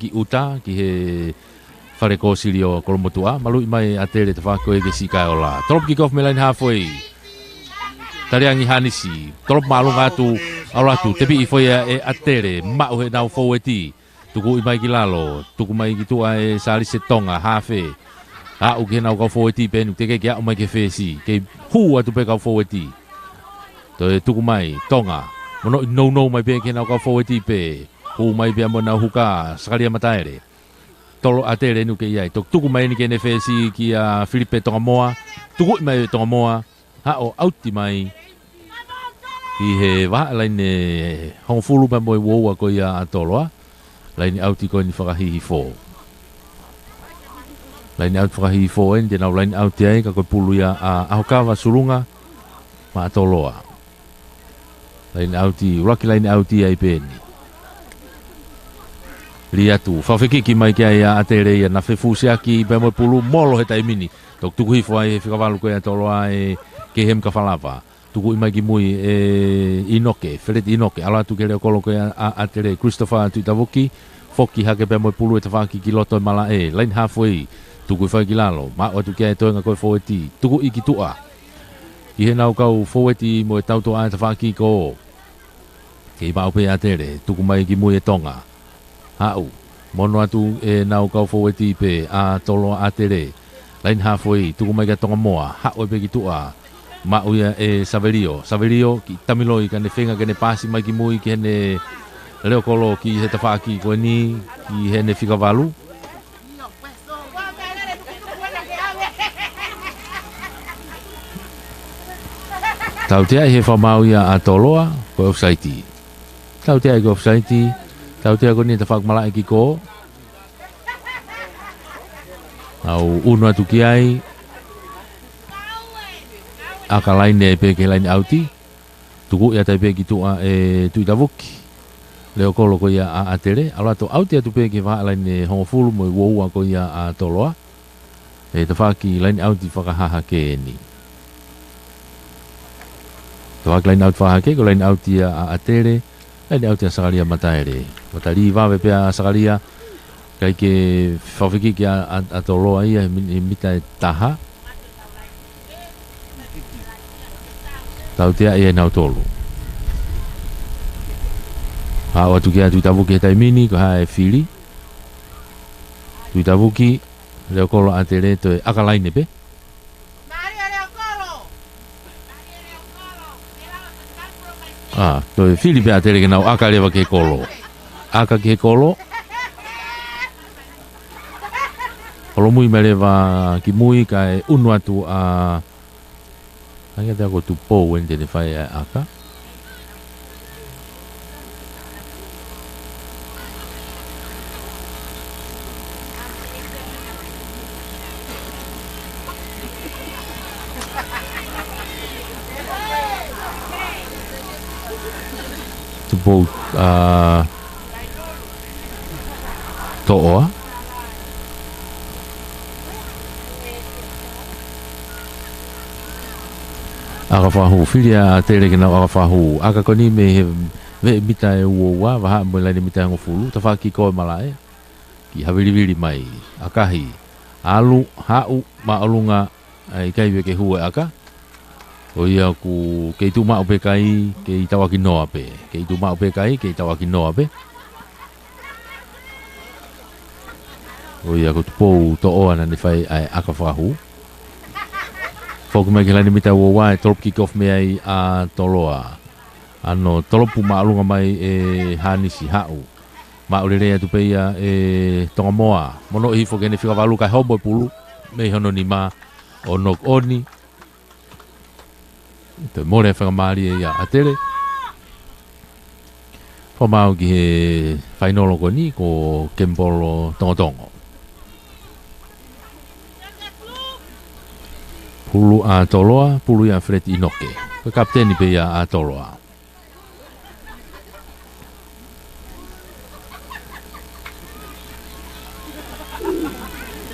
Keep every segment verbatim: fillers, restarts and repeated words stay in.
ki ʻuta, ki he fale kōsilio Kolomotuʻa, maluʻi mai ʻa ʻAtele tafaʻaki ko ē ke siʻi kae ola. Tolopu kick off mei laine halfway. Taliangi Hanisi, tolopu māʻolunga atu, ʻalu atu, tepiʻi foʻi ia ʻe ʻAtele, maʻu heʻenau fōueti. Tukuʻi mai ki lalo, tuku mai ki tuʻa ʻe Salise Tonga, hafe. Aʻu ki heʻenau kau fōueti pē ʻeni, teʻeki ke aʻu mai ki he fesi, kei hū atu pē kau fōueti. Toe tuku mai, Tonga, monoʻi nounou mai pē ki heʻenau kau fōueti pē. Hū mai pē mo ʻenau huka, Sakalia Mataele. Tolo ʻAtele ʻeni ʻoku kei ʻi ai. Toki tuku mai ʻeni ki heʻene fesi kia Filipe Tongamoa. Tukuʻi mai ʻe Tongamoa. Haʻo ʻauti mai. ʻI he vahaʻa laine hongofulu pea mo e uoua ko ia ʻa Toloa. Laine ʻauti ko ʻeni fakahihifo. Laine ʻauti fakahihifo ʻeni te nau laine ʻauti ai ka ko e pulu ia ʻa ʻAhokava Sulunga maʻa Toloa. Laine ʻauti, ʻuluaki laine ʻauti ai pē ʻeni. Lī atu, fakafekiki mai ki ai ʻa ʻAtele ia naʻe fefusiaki pea mo e pulu molo he taimi ni. Toki tuku hifo ai he fika valu ko ia ʻa Toloa ʻe Kehemi Kafalava. Tukuʻi mai ki mui ʻe ʻInoke, Feleti ʻInoke. ʻAlu atu ki he leʻo kolo ko ia ʻa ʻAtele, Christopher Tuʻitavuki. Foki hake pea mo e pulu ʻe tafaʻaki ki loto ʻe malaʻe. Laine halfway, tukuʻi foki ki lalo. Maʻu atu ki ai e toenga ko e fōueti. Tukuʻi ki tuʻa. Ki heʻenau kau fōueti mo e tautoʻa ʻe tafaʻaki ko ē. Kei maʻu pē ʻAtele, tuku mai ki mui ʻe Tonga. Haʻu, mono atu ʻenau kau fōueti pē ʻa Toloa ʻAtele. Laine halfway, tuku mai kia Tongamoa, haʻu pē ki tuʻa. Maʻu ia ʻe Savelio, Savelio ki Tamiloi ka ne feinga ke ne paasi mai ki mui ki heʻene leʻo kolo ki he tafaʻaki ko ʻeni, ki heʻene fika valu. Tautea ʻi he fakamaau ia ʻa Toloa, ko e offside. Tautea ʻi ko e offside, tautea ko ʻeni tafaʻaki malaʻe ki ko. ʻAu unu atu ki ai, ʻaka laine pē ki he laine ʻauti. Tukuʻi atu ai pē ki tuʻa ʻe Tuʻitavuki. Leʻo kolo ko ia ʻa ʻAtele. ʻAlu atu ʻauti atu pē ki he vahaʻa laine hongofulu mo e uoua ko ia ʻa Toloa. ʻE tafaʻaki laine ʻauti fakahahake ʻeni. Tafaʻaki laine ʻauti fakahahake, ko e laine ʻauti ia ʻa ʻAtele. Laine ʻauti ʻa Sakalia Mataele. Mataele vave pē ʻa Sakalia. Kae ke fakafekiki ʻa, ʻa, ʻa Toloa ia he mi-, he mita ʻe taha. Tautea ia ʻe nautolu. Haʻu atu ki ai Tuʻitavuki he taimi ni, ko e hā e fili. Tuʻitavuki, leʻo kolo ʻa ʻAtele toe ʻaka laine pē. ʻA, toe fili pē ʻa ʻAtele ke nau ʻaka leva ki he kolo. ʻAka ki he kolo. Holomui mai leva ki mui kae unu atu ʻa, ʻa ia te ako Tupou ʻeni te ne fai ʻa e ʻaka. Tupou, ʻa, Toʻoa. ʻAka fakahū, fili ʻa ʻAtele ke nau ʻaka fakahū. ʻAka ko ʻeni mei he veʻe mita ʻe uoua, vahaʻa mo e laine mita ʻe hongofulu, tafaʻaki ko ē malaʻe. Kiʻi havilivili mai, ʻakahi, ʻalu, haʻu, māʻolunga, ʻa e ʻikai pē ke hū e ʻaka. ʻO ia ʻoku kei tuʻu maʻu pē kai, kei tauʻaki noa pē. Kei tuʻu maʻu pē kai, kei tauʻaki noa pē. ʻO ia ko Tupou Toʻoa naʻa ne fai ʻa e ʻaka fakahū. Foki mai ki he laine mita uoua ʻe tolopu kick off mei ai ʻa Toloa. ʻAno tolopu māʻolunga mai ʻe Hanisi, haʻu. Maʻu lelei atu pē ia ʻe Tongamoa. Monoʻi hifo ki heʻene fika valu kae homo e pulu mei hono nima ʻo knock on. Toe mole fakamālie ia ʻa ʻAtele. Fakamaau ki he fainolo ko ʻeni ko Kemipolo Tongotongo. Pulu ʻa Toloa, pulu ia ʻa Feleti ʻInoke. Ko e kapiteni pē ia ʻa Toloa.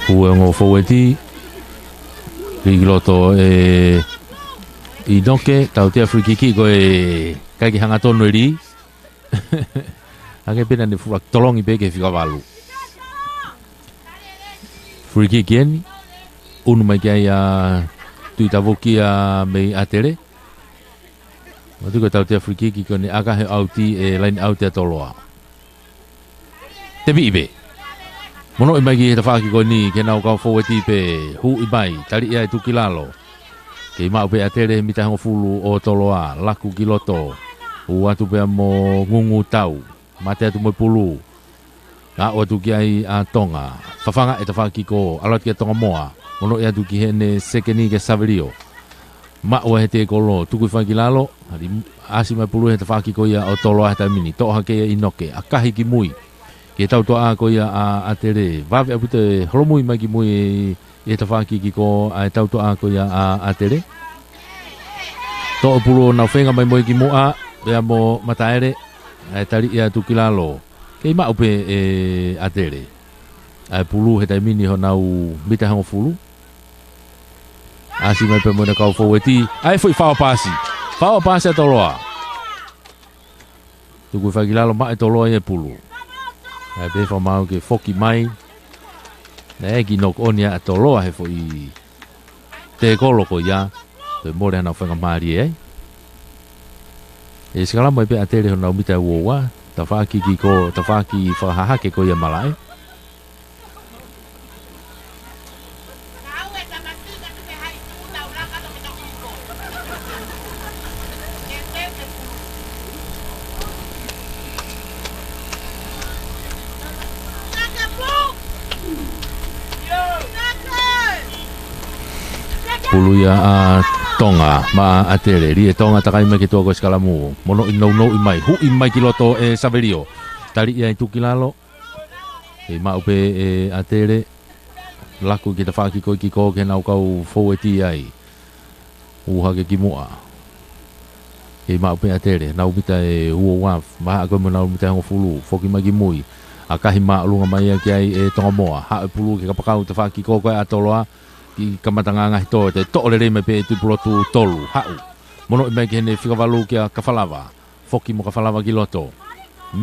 Hū e ongo fōueti. Lī ki loto ʻe ʻInoke, tautea free kick ko e ʻikai ke hangatonu e lī. Hangē pē naʻa ne fuʻu tolongi pē ki he fika valu. Free kick eni. ʻUnu mai ki ai ʻa Tuʻitavukia mei ʻAtele. Matu ko e tautea free kick ko eni ʻakahi ʻauti ʻe laine ʻauti ʻa Toloa. Te viʻi pē. Monoʻi mai ki he tafaʻaki ko eni ke nau kau foueti pē huʻi mai. Tali ia ʻe Tukilalo. Kei maʻu pē ʻAtele mita hongofulu ʻo Toloa. Laku ki loto. Hū atu pea mo Ngungu Tau. Mate atu mo e pulu. Aʻu atu ki ai ʻa Tonga. Fafanga e tafaʻaki ko ʻalu atu ki ai Tonga Moa. Monoʻi atu ki heʻene sekeni kia Savelio. Maʻu ʻe he tekolo, tuku hifo ki lalo, ali ʻasi mai pulu he tafaʻaki ko ia ʻo Toloa he taimi ni. Toʻo hake ia ʻe ʻInoke, ʻakahi ki mui. Ki he tautoʻa ko ia ʻa ʻAtele, vave ʻaupito e holomui mai ki mui ʻi he tafaʻaki kick ʻa e tautoʻa ko ia ʻa ʻAtele. Toʻo pulu ʻo nau feinga mai mo ia ki muʻa, pea mo Mataele, ʻa e tali ia atu ki lalo. Kei maʻu pē ʻe ʻAtele. ʻA e pulu he taimi ni honau mita hongofulu. ʻAsi mai pē mo ʻena kau foueti. ʻA e foʻi fao paasi. Fao paasi ʻa Toloa. Tuku hifo ki lalo maʻu ʻe Toloa ia e pulu. ʻA e pē fakamaau ke foki mai. Naʻe ʻi ai e kiʻi knock on ia ʻa Toloa he foʻi tekolo ko ia. Toe mole hano faingamālie ai. ʻE sikalamu ai pē ʻAtele honau mita ua ua. Tafaʻaki kick, tafaʻaki fakahahake ko ia malaʻe. Pulu ia ʻa Tonga maʻa ʻAtele. Liʻe Tonga takai mai ke tuʻa ko e sikalamu. Monoʻi nounou mai. Huʻi mai ki loto ʻe Savelio. Tali ia ʻe Tukilalo. Kei maʻu pē ʻe ʻAtele. Laku ki he tafaʻaki ko ia kick ke nau kau foueti ai. Hū hake ki muʻa. Kei maʻu pē ʻAtele, nau mita ʻe ua ua, mahaʻa ko ē mo nau mita hongofulu, foki mai ki mui. ʻAkahi māʻolunga mai ia ki ai ʻe Tonga Moa. Haʻu e pulu ki he kapakau tafaʻaki kick ko ē ʻa Toloa. Kiʻi kamata ngāngā he toe, toe toʻo lelei mai pē ʻe Tuʻipulotu Tolu. Haʻu. Monoʻi mai ki heʻene fika valu kia Kafalava. Foki mo Kafalava ki loto.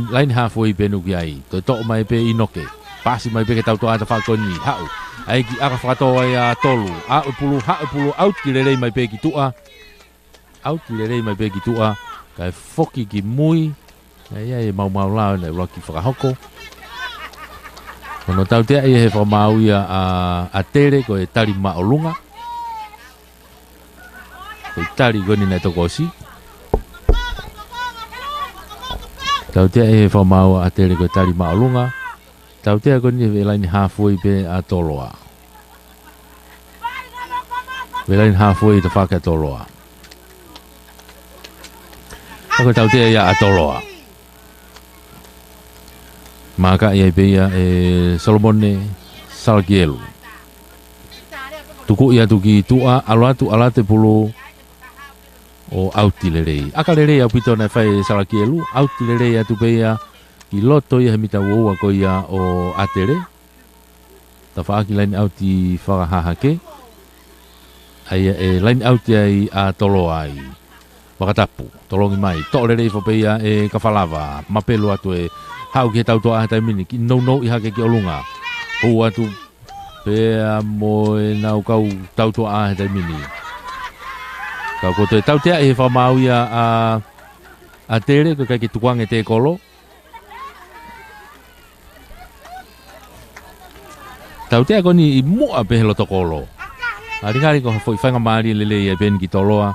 Laine halfway pē ʻoku ʻi ai. Toe toʻo mai pē ʻe ʻInoke. Paasi mai pē ki he tautoʻa tafaʻaki ko eni. Haʻu. ʻAi kiʻi ʻaka fakatō ai ʻa Tolu. Aʻu e pulu, haʻu e pulu, ʻauti lelei mai pē ki tuʻa. ʻAuti lelei mai pē ki tuʻa. Kae foki ki mui. ʻAi ʻai e maumau lao naʻe ʻuluaki fakahoko. Ko hono tautea ia he fakamaau ia ʻa ʻAtele ko e tali māʻolunga. Ko e tali ko eni naʻe tokoosi. Tautea ʻe he fakamaau ʻa ʻAtele ko e tali māʻolunga. Tautea ko eni he laine halfway pē ʻa Toloa. He laine halfway tafaʻaki ʻa Toloa. Ka ko e tautea ia ʻa Toloa. Maaka ia pē ia ʻe Solomone Salakielu. Tuku ia atu ki tuʻa, ʻalu atu, ʻalu atu e pulu ʻo ʻauti lelei. ʻAka lelei ʻaupito naʻe fai ʻe Salakielu, ʻauti lelei atu pē ia ki loto ia he mita ua ua ko ia ʻo ʻAtele. Tafaʻaki laine ʻauti fakahahake. ʻAi ʻe laine ʻauti ai ʻa Toloa ai. Makatapu, tolongi mai, toʻo lelei hifo pē ia ʻe Kafalava, mapelu atu ʻe haʻu ki he tautoʻa he taimi ni, kiʻi nounou ʻi hake ki ʻolunga. Hū atu pea mo ʻenau kau tautoʻa he taimi ni. Ka ko e toe tautea ʻe he fakamaau ia ʻa ʻAtele, ko e ʻikai ke tukuange tekolo. Tautea ko eni ʻi muʻa pē he loto kolo. ʻAlingali ko ha foʻi faingamālie lelei ia pē eni ki Toloa.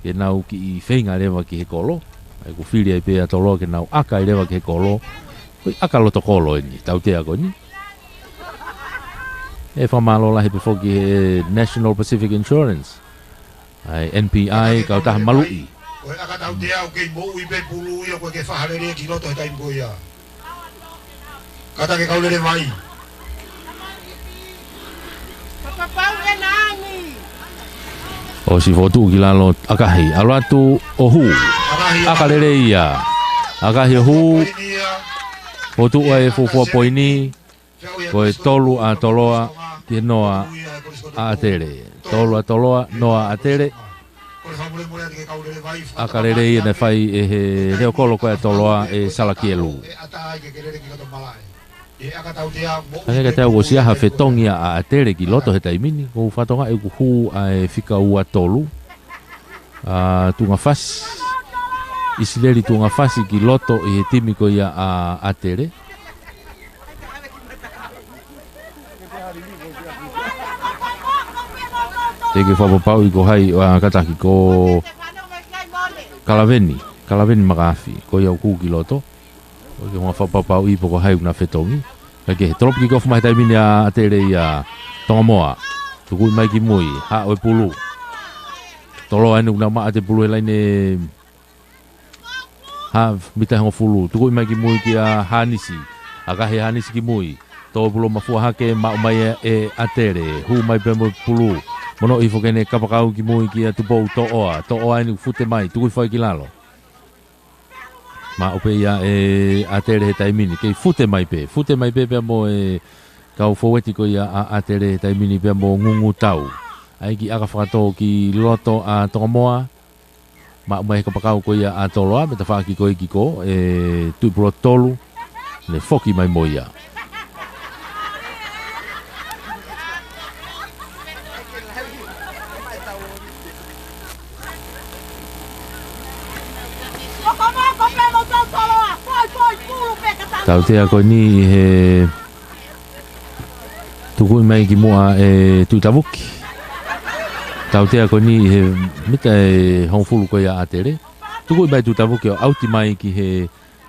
Ke nau kiʻi feinga leva ki he kolo. ʻAi ʻoku fili ai pē ʻa Toloa ke nau ʻaka ai leva ki he kolo. Ko e ʻaka loto kolo eni. Tautea ko eni. ʻE fakamālō lahi pē foki he National Pacific Insurance. ʻAi, N P I, kautaha maluʻi. Ko e ʻaka tautea ʻoku kei moʻui pē pulu ia ko e ke faha lele ki loto he taimi ko ia. Kātaki e kau lele vai. ʻOsi fokotuʻu ki lalo ʻakahi. ʻAlu atu ʻo hū. ʻAkahi ʻo hū. ʻAka lele ia. ʻAkahi ʻo hū. Fokotuʻu ai e fuofua poini. Ko e tolu ʻa Toloa ki he noa ʻa ʻAtele. Tolu ʻa Toloa, noa ʻa ʻAtele. ʻAka lele ia naʻe fai ʻe he leʻo kolo ko ē ʻa Toloa ʻe Salakielu. Hangē ka te u ʻosi ʻa ha fetongi ʻa ʻAtele ki loto he taimi ni, ko u fakatokangaʻi ʻoku hū ʻa e fika ua tolu ʻa Tuʻungafasi. ʻIsileli Tuʻungafasi ki loto ʻi he timi ko ia ʻa ʻAtele. Teʻeki fakapapauʻi ko hai ʻa kātaki, ko Kalaveni, Kalaveni Makaafi, ko ia ʻoku hū ki loto. ʻOku ʻikai ke u fakapapauʻi pe ko hai ʻoku na fetongi. Kae kehe, tolopu kikofu mai he taimi ni ʻa ʻAtele ʻia Tongamoa. Tukuʻi mai ki mui, haʻu e pulu. Toloa eni ʻoku na maʻu atu e pulu he laine haafe, mita hongofulu. Tukuʻi mai ki mui kia Hanisi. ʻAkahi Hanisi ki mui. Tō pulu mafua hake, maʻu mai ʻe, ʻe ʻAtele. Hū mai pē mo e pulu. Mono hifo ki heʻene kapakau ki mui kia Tupou Toʻoa. Toʻoa eni ʻoku fute mai. Tukuʻi foki ki lalo. Maʻu pē ia ʻe ʻAtele he taimi ni, kei fute mai pē, fute mai pē pea mo e kau fōueti ko ia ʻa ʻAtele he taimi ni pea mo Ngungutau. ʻAi ki ʻaka fakatō ki loto ʻa Tongamoa, maʻu mai he kapakau ko ia ʻa Toloa, mei tafaʻaki ko ē ki ko e tuʻi pulu tolu, ne foki mai mo ia. Tautea ko eni ʻi he tukuʻi mai ki muʻa ʻe Tuʻitavuki. Tautea ko eni ʻi he mita ʻe hongofulu ko ia ʻa ʻAtele. Tukuʻi mai Tuʻitavuki ʻo ʻauti mai ki he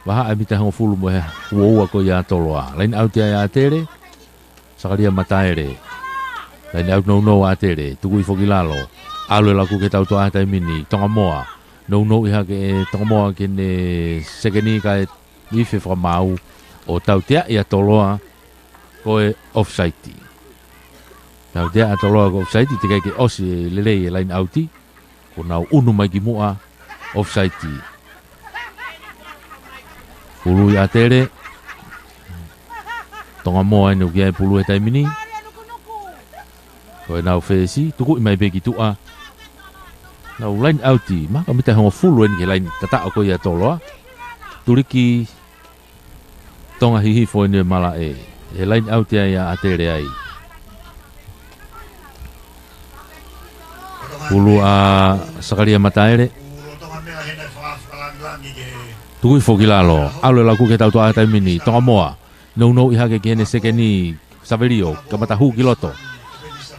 vahaʻa ʻe mita hongofulu mo e uaua ko ia ʻa Toloa. Laine ʻauti ʻa ʻAtele. Sakalia Mataele. Laine ʻauti nounou ʻa ʻAtele. Tukuʻi foki ki lalo. ʻAlu e laku ki he tautoʻa he taimi ni. Tongamoa. Nounou ʻi hake ʻe Tongamoa ki heʻene sekeni kae ifi e fakamaau ʻo tauteaʻi ʻa Toloa ko e offside. Tautea ʻa Toloa ko e offside, teʻeki ai ke ʻosi e lelei e laine ʻauti. Kuo nau ʻunu mai ki muʻa, offside. Pulu ʻi ʻAtele. Tongamoa eni ʻoku ʻi ai e pulu he taimi ni. Ko ʻenau fesi, tukuʻi mai pē ki tuʻa. Nau laine ʻauti, mahalo ko e mita hongofulu eni ki he laine tataʻo ko ia ʻa Toloa. Tuliki Tonga Hihifo eni e malaʻe. ʻE laine ʻauti ai ʻa ʻAtele ai. Pulu ʻa Sakalia Mataele. Tukuʻi foki ki lalo. ʻAlu e laku ki he tautoʻa he taimi ni. Tongamoa. Nounou ʻi hake ki heʻene sekeni. Savelio. Kamata hū ki loto.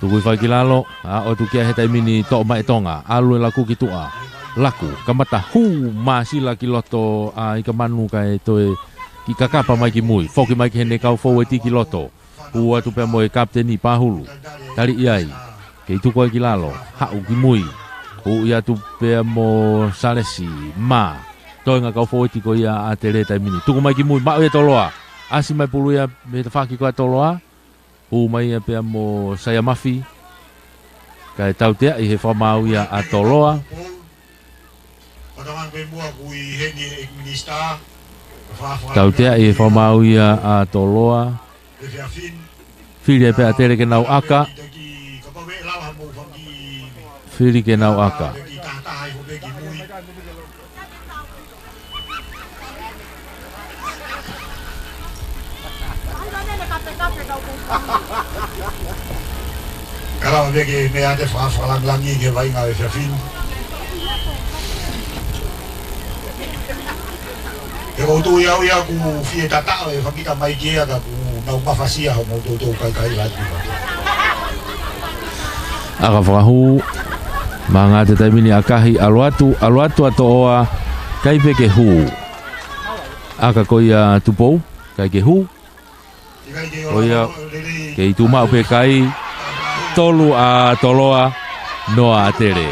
Tukuʻi foki ki lalo. ʻA, ʻo tukia he taimi ni toʻo mai ʻe Tonga. ʻAlu e laku ki tuʻa. Laku. Kamata hū māsila ki loto ʻa ʻIkamanu kae toe kiʻi kakapa mai ki mui. Foki mai ki heʻene kau fōueti ki loto. Hū atu pea mo e kapiteni Pahulu. Tali ʻi ai. Kei tuku ai ki lalo. Haʻu ki mui. Hū atu pea mo Salesi. Mā. Toenga kau fōueti ko ia ʻa ʻAtele he taimi ni. Tuku mai ki mui. Maʻu ia ʻe Toloa. ʻAsi mai pulu ia mei tafaʻaki ko ia ʻa Toloa. Hū mai ia pea mo Saia Mafi. Kae tauteaʻi he fakamaau ia ʻa Toloa. Tauteaʻi he fakamaau ia ʻa Toloa. Fili ai pē ʻa ʻAtele ke nau ʻaka. Fili ke nau ʻaka. Ka lava pē ke meʻa atu e fakalangilangi ki he vaʻinga ʻo e efiafi ni. He ʻoku ou tui au ia ʻoku fie tataʻo e fakita mai ki ai ka kuo nau mafasia hoʻomou toutou kaikaila atu. ʻAka fakahū, manga te taimi ni ʻakahi, ʻalu atu, ʻalu atu ʻa Toʻoa, ʻikai pē ke hū. ʻAka ko ia ʻa Tupou, ʻikai ke hū. Ko ia, kei tuʻu maʻu pē kai, tolu ʻa Toloa, noa ʻa ʻAtele.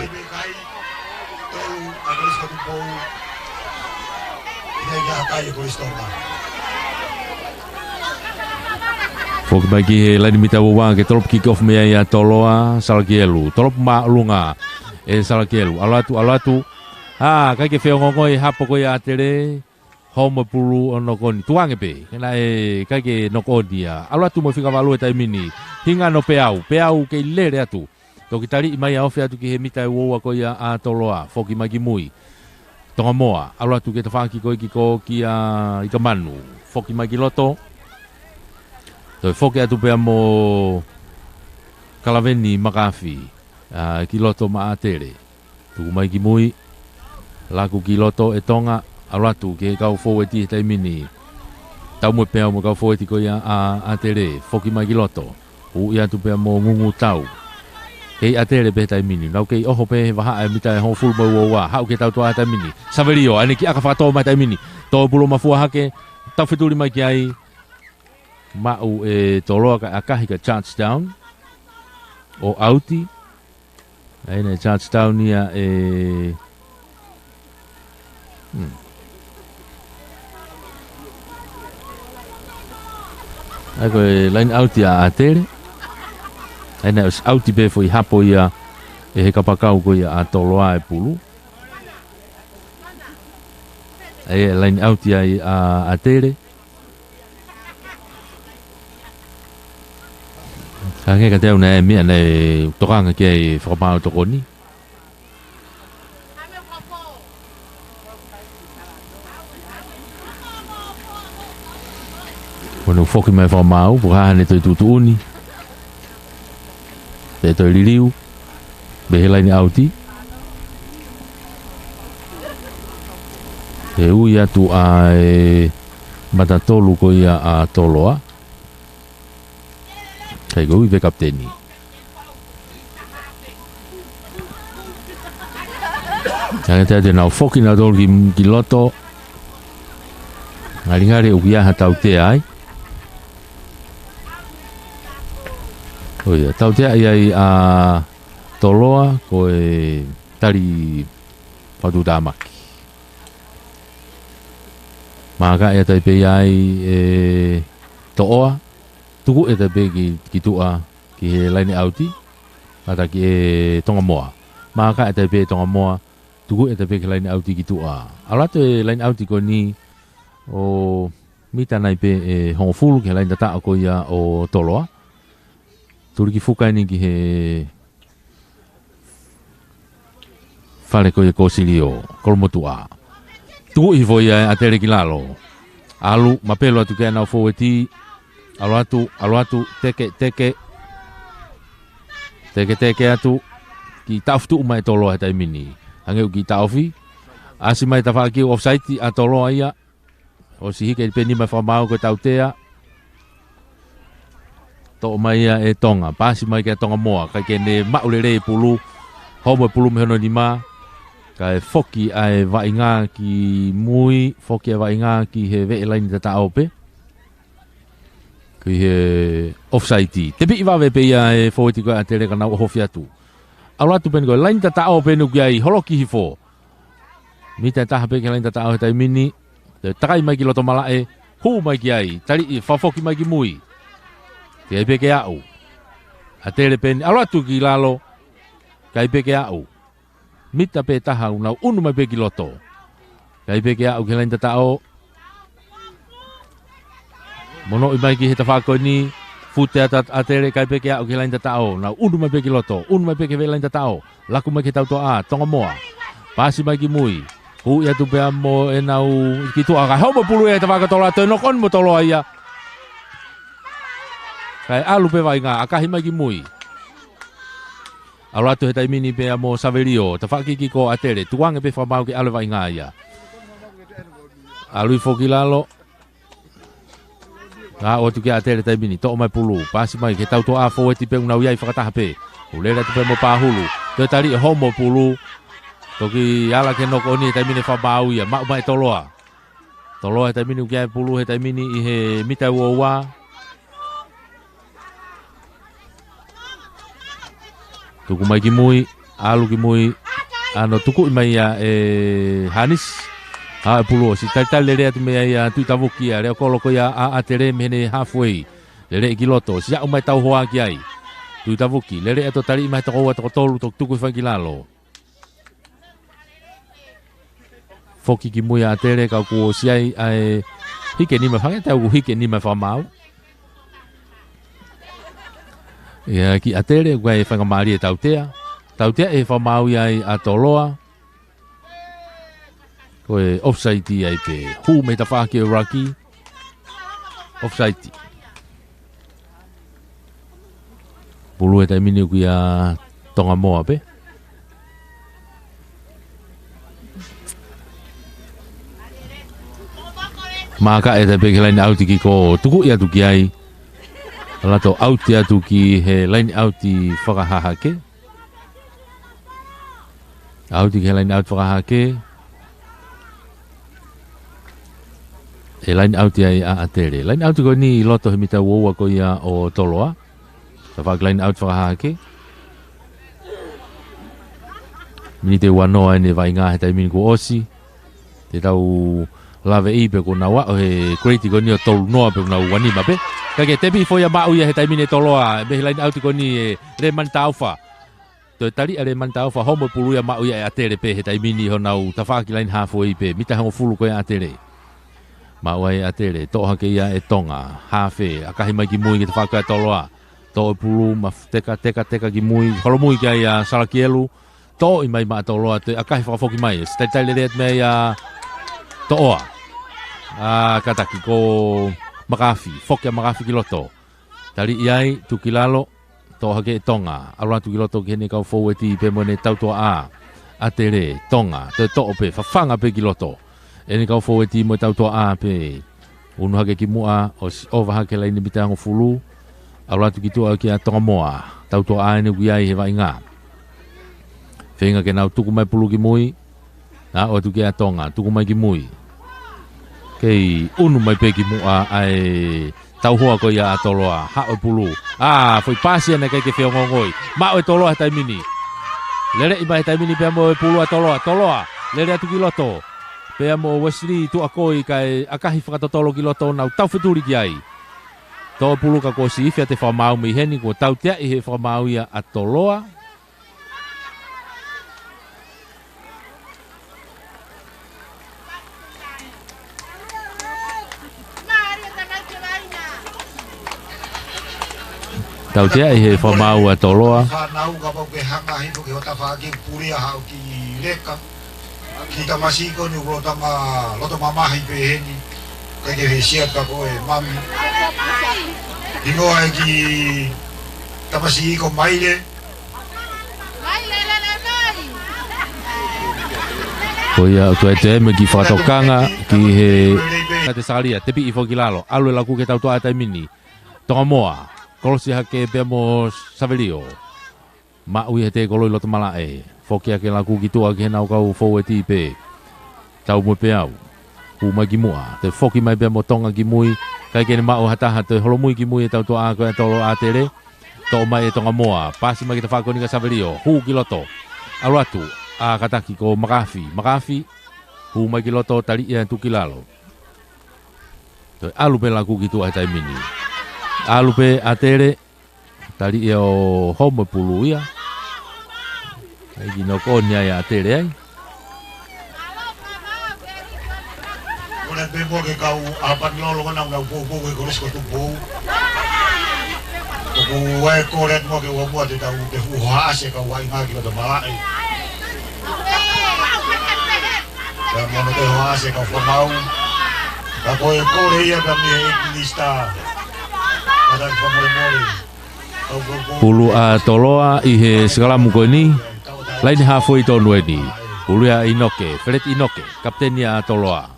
Foki mai ki he laine mita uaua ke tolopu kikofu mei ai ʻa Toloa, Salakielu. Tolopu māʻolunga ʻe Salakielu. ʻAlu atu, ʻalu atu. ʻA, ʻikai ke feongoongo e hapo ko ia ʻa ʻAtele. Homo pulu ʻo nokoni. Tukuange pē. Ke naʻe ʻikai ke nokoni ia. ʻAlu atu mo e fika valu he taimi ni. Hingano Peau. Peau kei lele atu. Toki taliʻi mai ʻa ofi atu ki he mita ʻe uaua ko ia ʻa Toloa. Foki mai ki mui. Tongamoa. ʻAlu atu ki he tafaʻaki ko ē ki ko kia ʻIkamanu. Foki mai ki loto. Toe foki atu pea mo Kalaveni Makafi. ʻA, ki loto maʻa ʻAtele. Tuku mai ki mui. Laku ki loto ʻe Tonga. ʻAlu atu ki he kau foueti he taimi ni. Tau mo e peau mo e kau foueti ko ia ʻa ʻAtele. Foki mai ki loto. Ui atu pea mo Ngungutau. Kei ʻAtele pē he taimi ni. Nau kei ʻoho pē he vahaʻa ʻe mita ʻe hongofulu mo e ua ua. Haʻu ki he tautoʻa he taimi ni. Savelio, ʻa ʻene kiʻi ʻaka fakatō mai he taimi ni. Tō e pulu mafua hake. Tau fetuli mai ki ai. Maʻu ʻe Toloa ka ʻakahi ka touchdown. ʻO ʻauti. ʻA ia naʻe touchdown ia ʻe, hmm. ʻA ia ko e line out ia ʻa ʻAtele. ʻA ia naʻe ʻosi ʻauti pē foʻi hapo ia ʻe he kapakau ko ia ʻa Toloa e pulu. ʻA ia line out ia ʻa ʻAtele. Ka hangē ka te au naʻe meʻa naʻe tokanga ki ai fakamaau tokoni. Ko ʻene foki mai fakamaau, puha hane toi tutuuni. Pe toi liliu. Pe he line out. He ui atu ʻa e mata tolu ko ia ʻa Toloa. Kai ko ui pe kapiteni. Tangata te nau foki nautolu ki, ki loto. Ngalingali ʻoku ʻi ai ha tautea ai. ʻO ia, tautea ia ʻa Toloa ko e tali fatutamaki. Maka ia tai pē ia ʻe Toʻoa. Tuku ia tai pē ki, ki tuʻa ki he line out. Kātaki ʻe Tongamoa. Maka ia tai pē Tongamoa. Tuku ia tai pē ki he line out ki tuʻa. ʻAlu atu e line out ko eni ʻo mita nai pē ʻe hongofulu ki he line tataʻo ko ia ʻo Toloa. Tuli ki fuka eni ki he fale ko ia ko Silio, Kolomotuʻa. Tuku hifo ia ʻe ʻAtele ki lalo. ʻAlu, mapelu atu ki ai ʻenau foueti. ʻAlu atu, ʻalu atu, teke, teke. Teke, teke atu. Kiʻi taʻofi tuʻu mai Toloa he taimi ni. Hangē ʻoku kiʻi taʻofi. ʻAsi mai tafaʻaki ʻoku offside ʻa Toloa ia. ʻOsi hiki pē nima fakamaau ko e tautea. Toʻo mai ia ʻe Tonga. Pasi mai kia Tongamoa. Kae ke ne maʻu lelei pulu. Homo e pulu mei hono nima. Kae foki ʻa e vaʻinga ki mui. Foki ʻa e vaʻinga ki he veʻe laini tataʻo pē. Ki he offside. Tepiʻi vave pē ia ʻe he foueti ko ʻAtele ka nau ʻohofi atu. ʻAlu atu pē eni ko e laini tataʻo pē eni ʻoku ʻi ai holoki hifo. Mita ʻe taha pē ki he laini tataʻo he taimi ni. Toe takai mai ki loto malaʻe, hū mai ki ai, taliʻi, fafoki mai ki mui. Teʻeki ai pē ke aʻu. ʻAtele pē eni, ʻalu atu ki lalo, ʻikai pē ke aʻu. Mita pē taha ʻoku nau ʻunu mai pē ki loto. ʻIkai pē ke aʻu ki he laini tataʻo. Monoʻi mai ki he tafaʻaki ko eni, fute atu ʻa ʻAtele ʻikai pē ke aʻu ki he laini tataʻo. Nau ʻunu mai pē ki loto, ʻunu mai pē ki he laini tataʻo. Laku mai ki he tautoʻa, Tongamoa. Pasi mai ki mui. Huʻi atu pea mo ʻenau ki tuʻa kae homo pulu ia he tafaʻaki Toloa, toe knock on mo Toloa ia. Kae ʻalu pē vaʻinga, ʻakahi mai ki mui. ʻAlu atu he taimi ni pea mo Savelio, tafaʻaki ko ʻAtele, tukuange pē fakamaau ke ʻalu vaʻinga ia. ʻAlu hifo ki lalo. Aʻu atu kia ʻAtele taimi ni, toʻo mai pulu, pasi mai ki he tautoʻa foueti pē ʻoku nau ʻi ai fakataha pē. ʻOku lele atu pē mo Pahulu, toe tali ʻe homo pulu. Toki ala ke knock on he taimi ni fakamaau ia, maʻu mai Toloa. Toloa he taimi ni ʻoku ʻi ai pulu he taimi ni ʻi he mita ua ua. Tuku mai ki mui, ʻalu ki mui, ʻano tukuʻi mai ia ʻe Hanis. ʻA e pulu ʻosi talitali lele atu mei ai ʻa Tuʻitavuki ʻa Leokolo ko ia ʻa ʻAtele mei heʻene halfway. Lele ki loto, ʻosi aʻu mai tauhoa ki ai. Tuʻitavuki, lele atu tali mai toko ua toko tolu toki tuku hifo ki lalo. Foki ki mui ʻa ʻAtele ka kuo ʻosi ai ʻa e hiki nima fanga, te au hiki nima fakamaau. Ia ki ʻAtele, ʻoku ʻi ai faingamālie tautea. Tautea ʻe fakamaau ia ai ʻa Toloa. Ko e offside ai pē. Hū mei tafaʻaki ʻo e ruck. Offside. Pulu he taimi ni ʻoku ʻia Tongamoa pē. Maaka ʻe tai pē ki he laine ʻauti ki ko tukuʻi atu ki ai. Lato ʻauti atu ki he laine ʻauti fakahahake. ʻAuti ki he laine ʻauti fakahahake. ʻE laine ʻauti ai ʻa ʻAtele. Laine ʻauti ko eni ʻi loto he mita uaua ko ia ʻo Toloa. Tafaʻaki laine ʻauti fakahahake. Miniti ua noa ʻene vaʻinga he taimi ni kuo ʻosi. Te tau laveʻi pe kuo nau aʻu he kuleiti ko eni ʻo tolu noa pe kuo nau ua nima pē. Kae kehe tepi foʻi ia maʻu ia he taimi ni ʻe Toloa. Mei he laine ʻauti ko eni ʻe Lemani Taufa. Toe tali ʻa Lemani Taufa, homo e pulu ia maʻu ia ʻe ʻAtele pē he taimi ni honau tafaʻaki laine haafe pē, mita hongofulu ko ia ʻa ʻAtele. Maʻu ai ʻe ʻAtele, toʻo hake ia ʻe Tonga, haafe, ʻakahi mai ki mui ki he tafaʻaki ʻa Toloa. Toʻo e pulu, maf-, teka, teka, teka ki mui, holomui ki ai ʻa Salakielu, toʻo mai maʻa Toloa, toe ʻakahi fakafoki mai, ʻosi talitali lelei atu mei ai ʻa Toʻoa. ʻA kātaki ko Makafi, foki ʻa Makafi ki loto. Taliʻi ai, tuku ki lalo, toʻo hake ʻe Tonga, ʻalu atu ki loto ki heʻene kau foueti pea mo ʻene tautuaʻa. ʻAtele, Tonga, toe toʻo pē, fafanga pē ki loto. ʻEne kau foueti mo e tautuaʻa pē. Unu hake ki muʻa, ʻosi ʻova hake laine mita hongofulu. ʻAlu atu ki tuʻa kia Tongamoa, tautuaʻa ʻene ʻoku ʻi ai he vaʻinga. Feinga ke nau tuku mai pulu ki mui. Aʻu atu kia Tonga, tuku mai ki mui. Kei unu mai pē ki muʻa ʻa e tauhoa ko ia ʻa Toloa, haʻu e pulu. ʻA, foʻi pasi ʻa ē naʻe ʻikai ke feongoongoi. Maʻu ʻe Toloa he taimi ni. Leleʻi mai he taimi ni pea mo e pulu ʻa Toloa. Toloa, lele atu ki loto. Pea mo Wesley Tuʻakoi kae ʻakahi fakatotolo ki loto nau taufetuli ki ai. Toʻo pulu ka kuo ʻosi ifi ʻa e fakamaau mei heni kuo tauteaʻi he fakamaau ia ʻa Toloa. Tauteaʻi he fakamaau ʻa Toloa. Fānau kapau ke hanga hifo ki ho tafaʻaki pulia haʻu ki leka. Ki tamasiʻi ko eni ʻoku loto ma-, loto mamahi pē heni. Kae ke he sia ka ko e mami. Inoa e ki tamasiʻi ko Maile. Ko ia ʻoku toe ʻi ai mo e kiʻi fakatokanga ki he Katesalia, tepiʻi foki ki lalo, ʻalu e laku ki he tautuaʻa he taimi ni. Tongamoa, kolosi hake pea mo Savelio. Maʻu ia he tēkolo ʻi loto malaʻe. Foki hake laku ki tuʻa ki heʻenau kau foueti pē. Tau mo e peau. Hū mai ki muʻa. Toe foki mai pea mo Tonga ki mui. ʻIkai ke ne maʻu ha taha, toe holomui ki mui e tautuaʻa ko ia ʻa Toloa, ʻAtele. Toʻo mai ʻe Tongamoa. Pasi mai ki he tafaʻaki ko eni kia Savelio. Hū ki loto. ʻAlu atu. ʻA kātaki ko Makafi. Makafi. Hū mai ki loto, taliʻi atu ki lalo. Toe ʻalu pē laku ki tuʻa he taimi ni. ʻAlu pē ʻAtele. Taliʻi ʻo homo e pulu ia. ʻAi ki noko ni ai ʻAtele ai. Kole pē mo e kau ʻapanilolo ko ena ʻoku nau poupou he Kolisi ko Tupou. ʻOku ʻi ai e kole mo e ke ua mua te tau te fuʻu hohaʻasi e kau vaʻinga ki loto malaʻe. Pea mo hono toe hohaʻasi e kau fakamaau. Ka ko e kole ia pea mei he ʻEiki Minisitā. Kātaki fakamolemole. Pulu ʻa Toloa ʻi he sikalamu ko eni. Laine haafe tonu eni. Pulu ia ʻa ʻInoke, Feleti ʻInoke, kapiteni ʻa Toloa.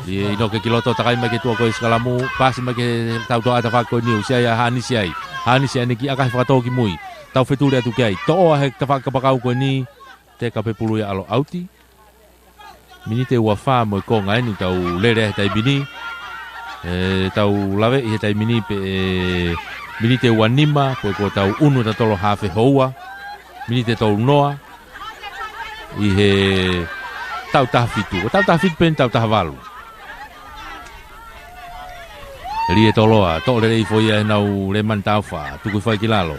ʻI he ʻInoke ki loto, takai mai ki tuʻa ko e sikalamu, pasi mai ki he tautuaʻa tafaʻaki ko eni, ʻosi ʻi ai ʻa Hanisi ai. Hanisi ʻene kiʻi ʻakahi fakatō ki mui. Taufetuli atu ki ai. Toʻo he tafaʻaki kapakau ko eni, teka pē pulu ia ʻalu ʻauti. Miniti ua fā mo e konga eni tau lele he taimi ni. ʻE, tau laveʻi he taimi ni pē, ʻe, miniti ua nima, ko e kuo tau unu tatolo haafe houa. Miniti tolu noa. ʻI he tau taha fitu. Ko e tau taha fitu pē eni tau taha valu. Lī ʻe Toloa, toʻo lelei foʻi ia ʻenau Lemani Taufa, tuku foʻi ki lalo.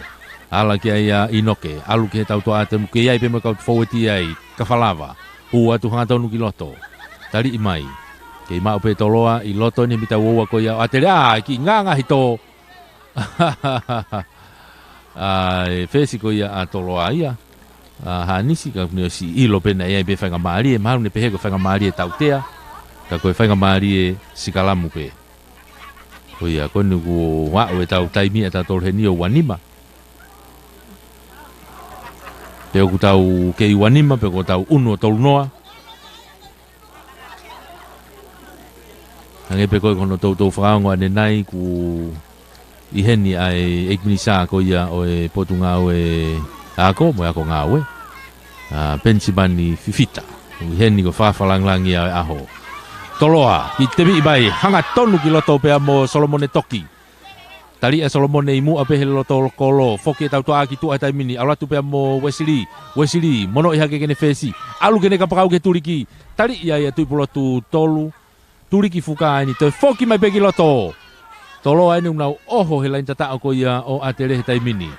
Ala ki ai ʻa ʻInoke, ʻalu ki he tautuaʻa te muke ai pē mo e kau foueti ai, Kafalava. Hū atu hangatonu ki loto. Taliʻi mai. Kei maʻu pē Toloa ʻi loto eni he mita uaua ko ia ʻo ʻAtele, ʻa, kiʻi nganga hito. ʻA e fesi ko ia ʻa Toloa ia. ʻA Hanisi ka ne ʻosi ʻilo pē naʻe ʻi ai pē faingamālie, mahalo ne pehē ko e faingamālie tautea. Ka ko e faingamālie sikalamu pē. Ko ia, ko eni kuo aʻu e tau taimi ʻa tautolu heni ʻo ua nima. Pe ʻoku tau kei ua nima, pe ʻoku tau ʻunu ʻo tolu noa. Hangē pē ko e ko hono toutou fakaongo ʻanenai, ʻoku ʻi heni ʻa e ʻEiki Minisitā ko ia ʻo e Potungāue Ako mo e Ako Ngāue, ʻa Penisimani Fifita. ʻOku ʻi heni ko e fakafakalāngilangi ia ʻo e ʻaho. Toloa, kiʻi teviʻi mai, hangatonu ki loto pea mo Solomone Toki. Tali ʻe Solomone ʻi muʻa pē he loto kolo, foki e tautuʻa ki tuʻa he taimi ni, ʻalu atu pea mo Uesili, Uesili, monoʻi hake ke ne fesi, ʻalu ke ne kapakau ke tuliki, tali ia ʻe Tuʻipulotu Tolu, Tuliki Fuka eni, toe foki mai pē ki loto. Toloa eni ʻoku nau ʻoho he laine tataʻo ko ia ʻo ʻAtele he taimi ni.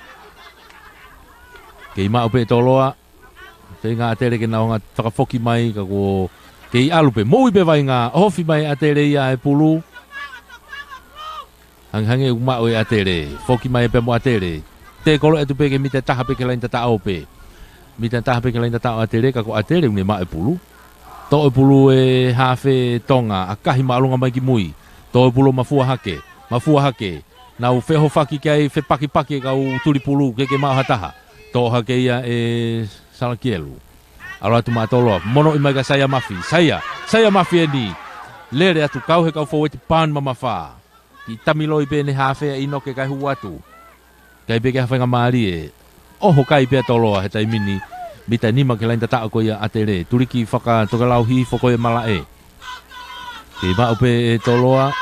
Kei maʻu pē Toloa, feinga ʻAtele ke nau hanga fakafoki mai ka kuo kei ʻalu pē, moʻui pē vaʻinga, ʻohofi mai ʻAtele ia e pulu. Hangehangē ʻoku maʻu ʻe ʻAtele, foki mai pē mo ʻAtele. Tēkoloʻi atu pē ke mita taha pē ki he laine tataʻo pē. Mita taha pē ki he laine tataʻo ʻAtele, ka ko ʻAtele ʻoku ne maʻu e pulu. Toʻo e pulu e hafe Tonga, ʻakahi māʻolunga mai ki mui. Toʻo e pulu mafua hake, mafua hake. Nau feʻohofaki ki ai, fepakipaki e kau tuli pulu, ke ke maʻu ha taha. Toʻo hake ia ʻe Salakielu. ʻAlu atu maʻa Toloa, monoʻi mai kia Saia Mafi. Saia, Saia Mafi eni. Lele atu kau he kau foueti pauni mamafa. Kiʻi tamiloi pē ʻene hafe ʻa ʻInoke kae hū atu. Kai pē ke ha faingamālie. ʻOho kai pē ʻa Toloa he taimi ni. Mita nima ki he laine tataʻo ko ia ʻAtele. Tuliki Fuka, Tokelau, hifo ko ia malaʻe. Kei maʻu pē ʻe Toloa.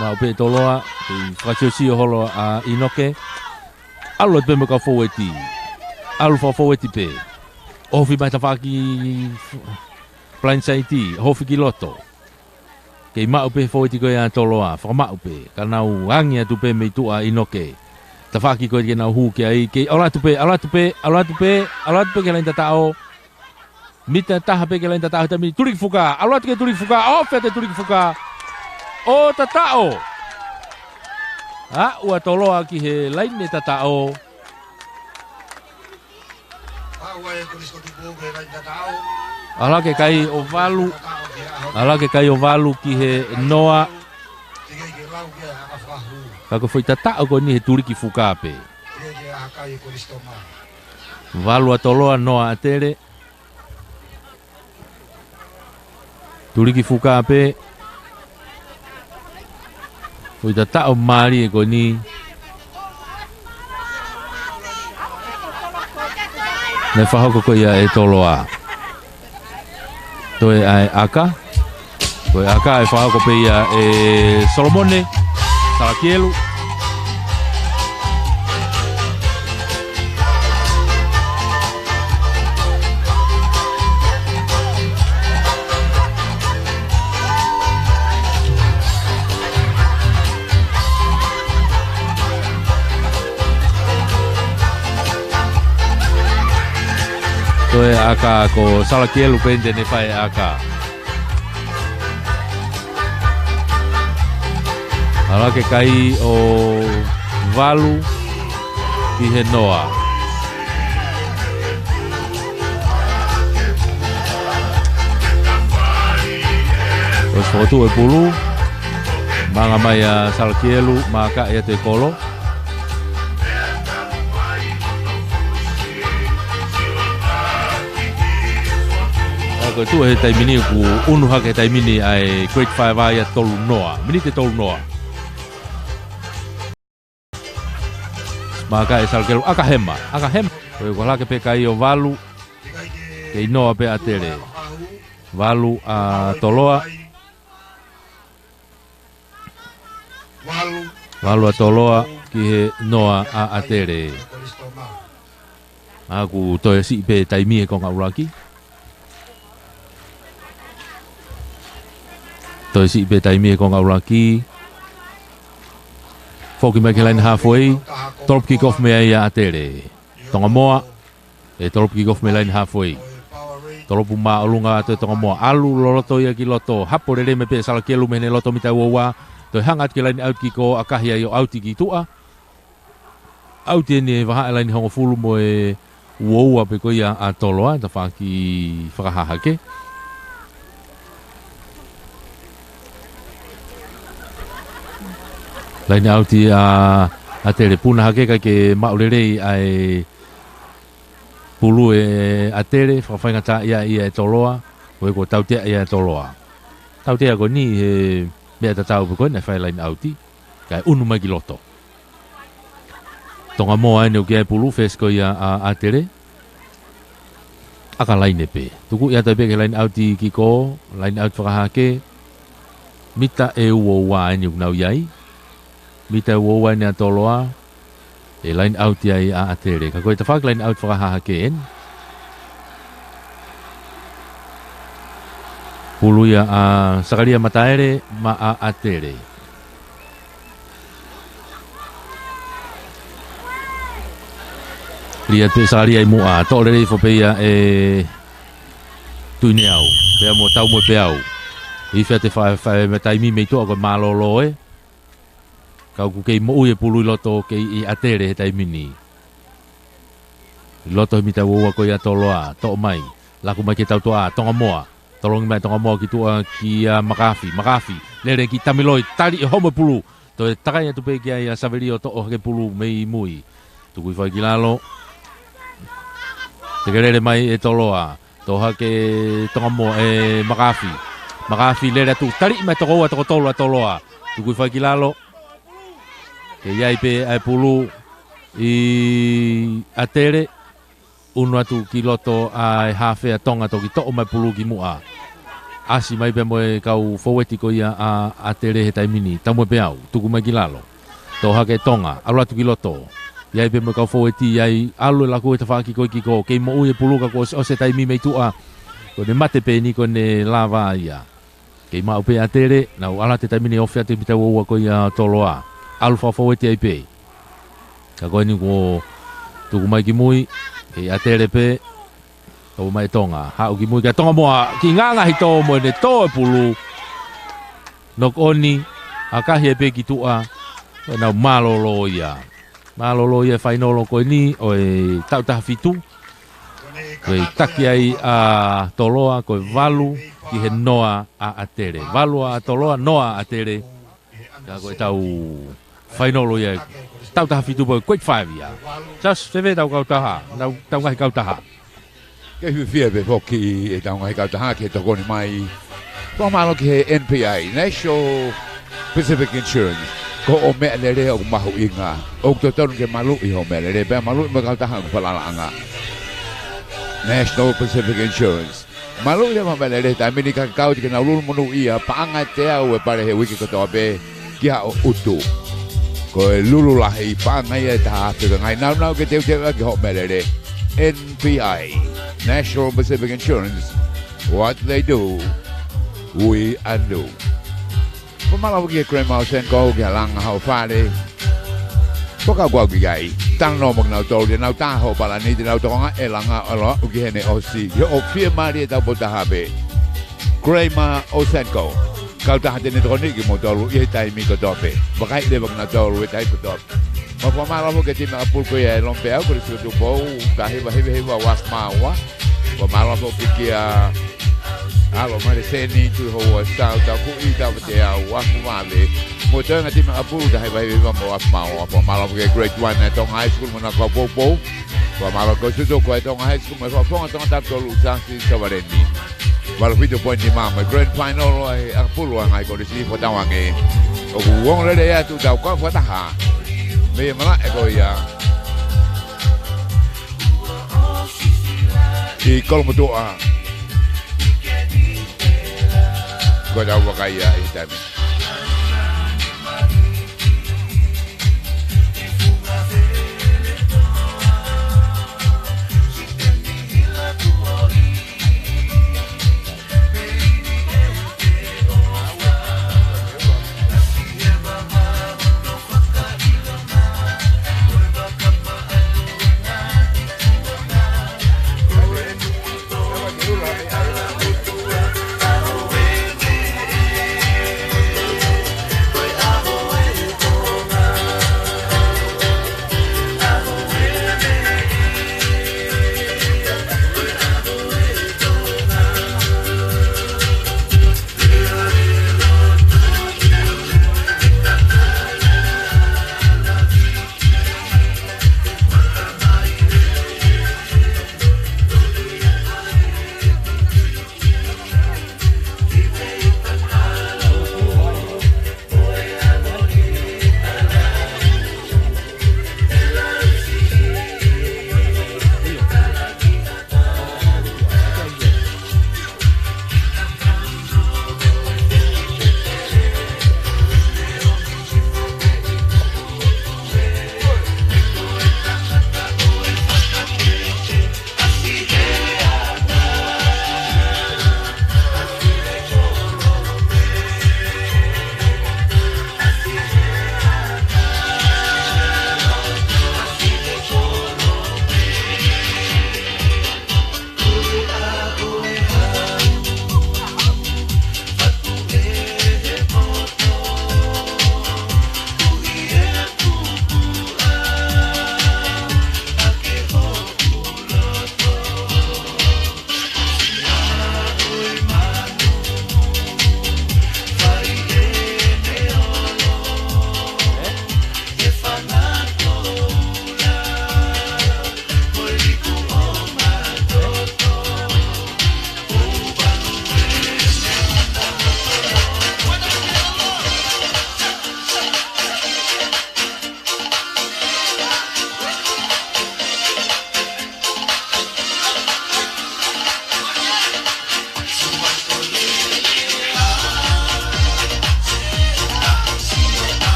Maʻu pē ʻe Toloa. Kei fakasiosio holo ʻa ʻInoke. ʻAlu atu pē mo e kau foueti. ʻAlu fakafoueti pē. ʻOhofi mai tafaʻaki blindside, ʻohofi ki loto. Kei maʻu pē foueti ko ia ʻa Toloa, fakamaʻu pē, ka nau angi atu pē mei tuʻa ʻInoke. Tafaʻaki ko ia ke nau hū ki ai, kei ʻalu atu pē, ʻalu atu pē, ʻalu atu pē, ʻalu atu pē ki he laine tataʻo. Mita taha pē ki he laine tataʻo he taimi ni, Tuliki Fuka, ʻalu atu ki he Tuliki Fuka, ʻohofi atu e Tuliki Fuka. ʻO tataʻo. Aʻu ʻa Toloa ki he laine tataʻo. ʻAlu hake e kai ʻo valu. ʻAlu hake e kai ʻo valu ki he noa. Ka ko e foʻi tataʻo ko eni he Tuliki Fuka pē. Valu ʻa Toloa, noa ʻa ʻAtele. Tuliki Fuka pē. Foʻi tataʻo mālie ko eni. Naʻe fakahoko ko ia ʻe Toloa. Toe ʻa e ʻaka. Toe ʻaka ʻe fakahoko pē ia ʻe Solomone Salakielu. Toe ʻaka, ko Salakielu pē eni te ne fai e ʻaka. ʻAlu hake e kai ʻo valu ki he noa. ʻOsi fokotuʻu e pulu. Manga mai ʻa Salakielu, makaʻi atu e kolo. ʻA ko e tuʻu he taimi ni ʻoku ʻunu hake he taimi ni ʻa e grade five ʻa ia tolu noa. Miniti tolu noa. Makaʻi ʻe Salakielu, ʻaka hema, ʻaka hema. Ko e ʻalu hake pē kai ʻo valu. Kei noa pē ʻAtele. Valu ʻa Toloa. Valu ʻa Toloa ki he noa ʻa ʻAtele. ʻA ʻoku toe siʻi pē taimi he konga ʻuluaki. Toe siʻi pē taimi he konga ʻuluaki. Foki mai ki he laine halfway. Tolopu kick off mei ai ʻa ʻAtele. Tongamoa. ʻE tolopu kick off mei laine halfway. Tolopu māʻolunga atu ʻe Tongamoa. ʻAlu loloto ia ki loto. Hapo lelei mai pē ʻe Salakielu mei heʻene loto mita ua ua. Toe hanga atu ki he laine ʻauti kick off, ʻakahi ai ʻo ʻauti ki tuʻa. ʻAuti eni he vahaʻa e laine hongofulu mo e ua ua pē ko ia ʻa Toloa, tafaʻaki fakahahake. Laine ʻauti ʻa ʻAtele, puna hake kae ʻikai ke maʻu lelei ʻa e Pulu ʻe ʻAtele, fakafaingataʻaʻia ʻe Toloa, ko e ko tautea ʻe Toloa. Tautea ko eni he meʻa tatau pē ko ē naʻe fai line out, kae ʻunu mai ki loto. Tonga moa eni ʻoku ʻi ai e pulu, first ko ia ʻa ʻAtele. ʻAka laine pē. Tuku ia atu pē ki he line out kiko, line out fakahahake. Mita ʻe ua ua eni ʻoku nau ʻi ai. Mita ʻe ua ua eni ʻa Toloa. ʻE line out ai ʻa ʻAtele. Ka ko e tafaʻaki line out fakahahake eni. Pulu ia ʻa Sakalia Mataele maʻa ʻAtele. Lia pē Sakalia ʻi muʻa, toʻo lelei foki pē ia ʻe Tuineau, pea mo Taumuepeau. ʻI fē te fa-, fa-, me taimi mei tuʻa ko e mālōlō ē. Ka ʻoku kei moʻui e pulu ʻi loto kei ʻi ʻAtele he taimi ni. ʻI loto he mita ua ua ko ia Toloa, toʻo mai, laku mai ki he tautuʻa, Tonga moa. Tolongi mai Tonga moa ki tuʻa kia Makafi, Makafi, lele ki Tamiloi, tali ʻe Homo e pulu. Toe takai atu pē ki ai ʻa Savelio toʻo hake pulu mei mui. Tukui foki ki lalo. Tekelele mai ʻe Toloa. Toʻo hake Tonga moa ʻe Makafi. Makafi lele atu. Tali mai toko ua toko tolu ʻa Toloa. Tukui foki ki lalo. Kei ʻi ai pē ʻa e pulu ʻi ʻAtele. ʻUnu atu ki loto ʻa e haafe ʻa Tonga toki toʻo mai pulu ki muʻa. ʻAsi mai pē mo e kau fōueti ko ia ʻa ʻAtele he taimi ni. Taumuepeau, tuku mai ki lalo. Toʻo hake Tonga, ʻalu atu ki loto. ʻI ai pē mo e kau fōueti, ʻi ai ʻalu e laku he tafaʻaki ko ē kiko. Kei moʻui e pulu ka kuo ʻosi, ʻosi e taimi mei tuʻa. Ko ʻene mate pē eni ko ʻene lava ia. Kei maʻu pē ʻAtele, nau ʻalu atu he taimi ni ofi atu mita ua ua ko ia Toloa. ʻAlu fakafōueti ai pē. Ka ko eni kuo tuku mai ki mui, kei ʻAtele pē, tau mai Tonga. Haʻu ki mui kia Tonga moa, ki nganga hi tō mo ʻene tō e pulu. Knock on, ʻakahi ai pē ki tuʻa, ko ʻenau mālōlō ia. Mālōlō ia fainolo ko eni, ʻo e taʻu taha fitu. Ko e taki ai ʻa Toloa, ko e valu ki he noa ʻa ʻAtele. Valu ʻa Toloa, noa ʻa ʻAtele. Ka ko e tau fainolo ia, taʻu taha fitu pē, grade five ia. Just fēfē tau kautaha, nau, tau ngaahi kautaha. Kei fiefia pē foki e tau ngaahi kautaha ke tokoni mai. Fakamālō ki he N P I, National Pacific Insurance. Ko hoʻo meʻalele ʻoku mahuʻinga. ʻOku totonu ke maluʻi hoʻo meʻalele, pea maluʻi mo e kautaha ʻoku falalaʻanga. National Pacific Insurance. Maluʻi leva hoʻo meʻalele he taimi ni ka ke kau atu ke nau lulu monūʻia, paʻanga ʻe teau e pale he uike kotoa pē ki haʻo ʻutu. Ko e lulu lahi paʻanga ia ʻe taha afe, ka ngaahi naunau ke teuteu ʻaki hoʻo meʻalele. N P I, National Pacific Insurance, what they do, we undo. Fakamālō ki he Grandma Senko ki he langa hoʻo fale. Fakakaukau ki ai. Talanoa mo kinautolu, te nau tā hoʻo palani, te nau tokonga e langa ʻo ʻalu ki heʻene ʻosi. He ʻoku fiemālie tau pō taha pē. Grandma Senko. Kautaha te ne tokoni kimoutolu ʻi he taimi kotoa pē. Vakai leva kinautolu he taimi kotoa pē. Mau fakamālō ki he timi ʻakapulu ko ia ʻa Lomipeau, Kolisi ʻo Tupou, Tahiva Hiva Hiva, Uafu Māua. Fakamālō foki kia ʻAlo Maile Seni, Tuʻi Houa Sau, Taukuʻi, Taufateau, Uafu Vave. Mo e toenga timi ʻakapulu, Tahiva Hiva Hiva mo Uafu Māua. Fakamālō foki ki he grade one ʻa e Tonga High School mo ʻenau kau poupou. Fakamālō ki he Kolisi ʻo Tupou, ko e Tonga High School mo e Fakafofonga Tonga Tapu Tolu, Sasi Savaleni. Valu fitu poini mā mo e grand final ʻa e ʻakapulu ʻa e ngaahi kolisi, fakatauange ʻoku ongo lelei atu ʻetau kau fakataha mei he malaʻe ko ia ʻi Kolomotuʻa. Ko ʻetau vakai ia ʻi he taimi.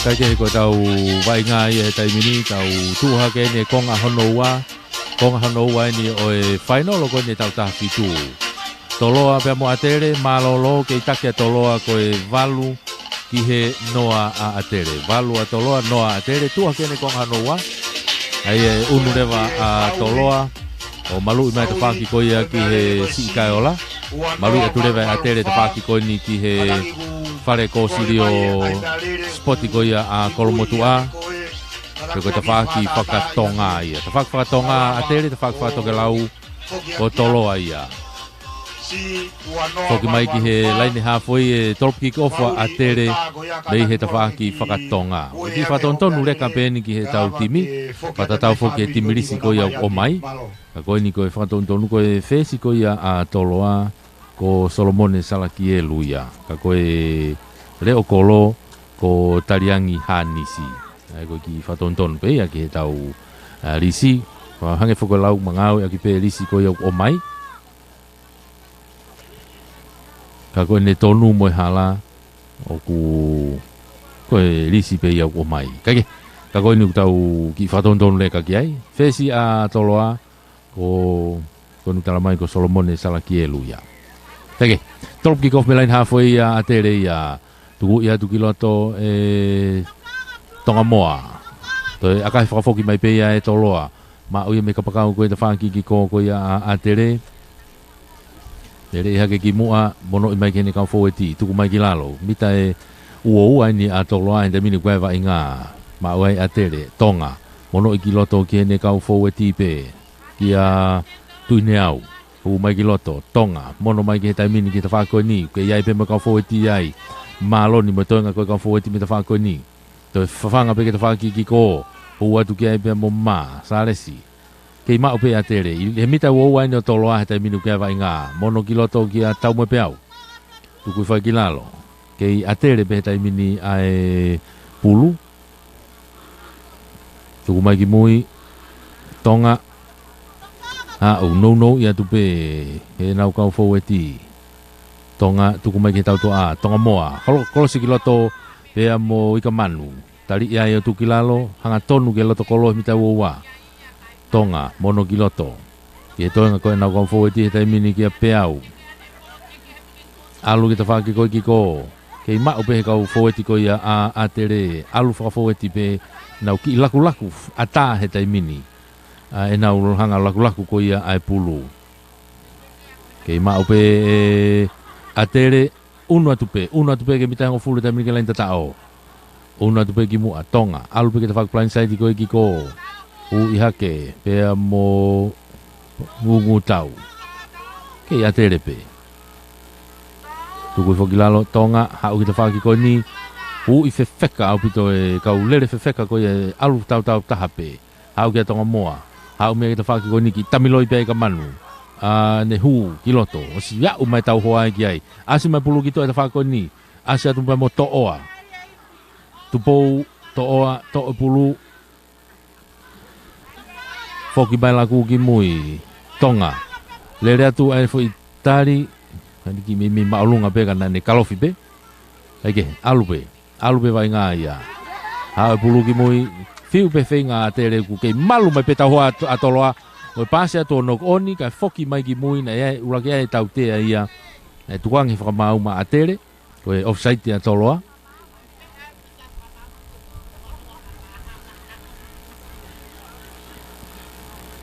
Kae kehe ko ʻetau vaʻinga ia he taimi ni, tau tuʻu hake eni he konga hono ua, konga hono ua eni ʻo e fainolo ko eni ʻetau taha fitu. Toloa pea mo ʻAtele, mālōlō, kei taki ʻa Toloa ko e valu ki he noa ʻa ʻAtele. Valu ʻa Toloa, noa ʻa ʻAtele, tuʻu hake eni he konga hono ua. ʻA ia ʻe ʻunu leva ʻa Toloa ʻo maluʻi mai tafaʻaki ko ia ki he siʻi kaeola. Maluʻi atu leva ʻe ʻAtele tafaʻaki ko eni ki he fale kōsilio sipoti ko ia ʻa Kolomotuʻa. Pea ko e tafaʻaki fakatonga ia. Tafaʻaki fakatonga ʻa ʻAtele, tafaʻaki fakatokelau ko Toloa ia. Foki mai ki he laine hafoi, ʻe tolopu kick off ʻa ʻAtele mei he tafaʻaki fakatonga. Ko e kiʻi fakatonutonu leka pē eni ki heʻetau timi. Fakatatau foki ki he timi lisi ko ia ʻoku ʻomai. Ka ko eni ko e fakatonutonu ko e fesi ko ia ʻa Toloa, ko Solomone Salakielu ia. Ka ko e leʻo kolo ko Taliangi Hanisi. ʻA ia ko e kiʻi fakatonutonu pē ia ki heʻetau, ʻa, lisi. Hangē foki ko e lau mangau ʻaki pē lisi ko ia ʻoku ʻomai. Ka ko ʻene tonu mo e hala, ʻoku, ko e lisi pē ia ʻoku ʻomai. Kae kehe, ka ko eni ʻoku tau kiʻi fakatonutonu leka ki ai. Fesi ʻa Toloa, ko, ko ʻene tala mai ko Solomone Salakielu ia. Kae kehe, tolopu kick off mei he laine hafoi ʻa ʻAtele ia. Tuku ia atu ki loto ʻe Tongamoa. Toe ʻakahi fakafoki mai pē ia ʻe Toloa. Maʻu ia mei he kapakau ko e tafaʻaki kick ko ia ʻa ʻAtele. Lele hake ki muʻa, monoʻi mai ki heʻene kau foueti, tuku mai ki lalo. Mita ʻe ua ua eni ʻa Toloa he taimi ni ko e vaʻinga. Maʻu ai ʻAtele, Tonga. Monoʻi ki loto ki heʻene kau foueti pē. Kia Tuʻineau. Hū mai ki loto, Tonga. Mono mai ki he taimi ni ki he tafaʻaki ko eni. Kei ʻi ai pē mo e kau foueti ai. Māloni mo e toenga ko e kau foueti mei he tafaʻaki ko eni. Toe fafanga pē ki he tafaʻaki kick. Hū atu ki ai pea mo Mā, Salesi. Kei maʻu pē ʻAtele. ʻI he mita ua ua eni ʻo Toloa he taimi ni ko e vaʻinga. Mono ki loto kia Taumuepeau. Tuku hifo ai ki lalo. Kei ʻAtele pē he taimi ni ʻa e pulu. Tuku mai ki mui. Tonga. Haʻu, nounou ia atu pē heʻenau kau foueti. Tonga, tuku mai ki he tautoʻa. Tongamoa. Kolo-, kolosi ki loto pea mo Ikamanu. Tali ia ʻo tuku ki lalo, hangatonu ki loto kolo he mita ua ua. Tonga, mono ki loto. Ki he toenga ko ʻenau kau foueti he taimi ni kia Peau. ʻAlu ki he tafaʻaki ko e kick. Kei maʻu pē he kau foueti ko ia ʻa ʻAtele. ʻAlu fakafoueti pē nau kiʻi lakulaku ʻatā he taimi ni. ʻA ʻenau hanga lakulaku ko ia ʻa e pulu. Kei maʻu pē ʻe ʻAtele. ʻUnu atu pē, ʻunu atu pē ki he mita ʻe hongofulu he taimi ni ki he laine tataʻo. ʻUnu atu pē ki muʻa, Tonga. ʻAlu pē ki he tafaʻaki blindside ko e kick. Ui hake, pea mo Ngungutau. Kei ʻAtele pē. Tuku hifo ki lalo, Tonga, haʻu ki he tafaʻaki ko eni. Ui fefeka ʻaupito e kau lele fefeka ko ia ʻalu tautau taha pē. Haʻu kia Tongamoa. Haʻu mei he tafaʻaki ko eni ki Tamiloi pea Ikamanu. ʻA, ne hū ki loto. ʻOsi aʻu mai tauhoa ai ki ai. ʻAsi mai pulu ki tuʻa he tafaʻaki ko eni. ʻAsi atu pea mo Toʻoa. Tupou, Toʻoa, toʻo e pulu. Foki mai laku ki mui. Tonga. Lele atu ai foʻi tali. Hani ki mimi māʻolunga pē ka naʻa ne kalofi pē. ʻAi ke, ʻalu pē. ʻAlu pē vaʻinga ia. Haʻu e pulu ki mui, fiu pē feinga ʻa ʻAtele ʻoku kei malu mai pē tauhoa ʻa To-, ʻa Toloa. ʻO e pasi atu ʻo knock on, kae foki mai ki mui naʻe ʻuluaki ʻai e tautea ia. Naʻe tukuange fakamaau maʻa ʻAtele, ko e offside ʻa Toloa.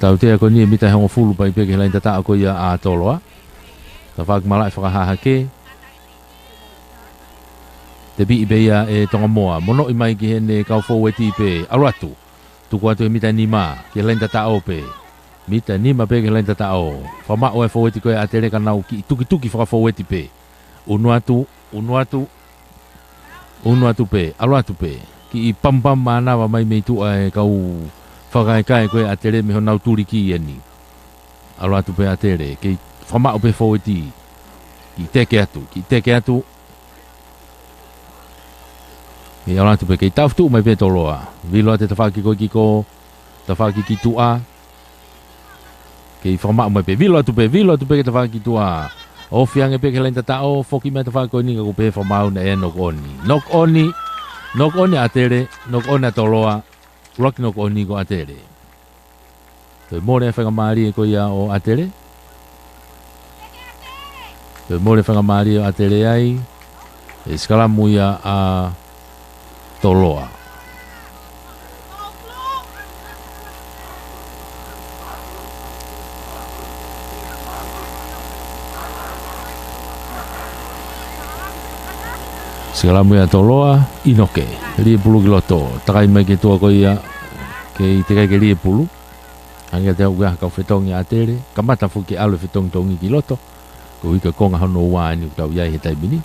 Tautea ko eni ʻe mita ʻe hongofulu pē ia ki he laine tataʻo ko ia ʻa Toloa. Tafaʻaki malaʻe fakahahake. Tepiʻi pē ia ʻe Tongamoa. Monoʻi mai ki heʻene kau foueti pē. ʻAlu atu. Tuku atu he mita ʻe nima. Ki he laine tataʻo pē. Mita ʻe nima pē ki he laine tataʻo. Fakamaʻu e foueti ko ia ʻa ʻAtele ka nau kiʻi tukituki fakafoueti pē. ʻUnu atu, ʻunu atu. ʻUnu atu pē, ʻalu atu pē. Kiʻi pamupamu mānava mai mei tuʻa e kau fakakaekae ko ia ʻa ʻAtele mei honau tuliki eni. ʻAlu atu pē ʻa ʻAtele, kei fakamaʻu pē foueti. Kiʻi teke atu, kiʻi teke atu. Kei ʻalu atu pē, kei taufetuʻu mai pē Toloa. Vilo atu e tafaʻaki ko e kick, tafaʻaki ki tuʻa. Kei fakamaʻu mai pē, vilo atu pē, vilo atu pē ki he tafaʻaki ki tuʻa. Ofi ange pē ki he laine tataʻo, foki mai tafaʻaki ko eni ka ʻoku pehē fakamaau naʻe knock on. Knock on, Knock on ʻa ʻAtele, knock on ʻa Toloa, ʻuluaki knock on ko ʻAtele. Toe mole e faingamālie ko ia ʻo ʻAtele. Toe mole e faingamālie ʻo ʻAtele ai. ʻE sikalamu ia ʻa Toloa. Sikalamu ia ʻa Toloa, ʻInoke. Lie pulu ki loto. Takai mai ki tuʻa ko ia. Kei teʻeki ai ke lie pulu. Hangē kiate au ko e kau fetongi ʻa ʻAtele. Kamata foki ke ʻalu e fetongi tongi ki loto. Ko e konga hono ua eni ʻoku tau ʻi ai he taimi ni.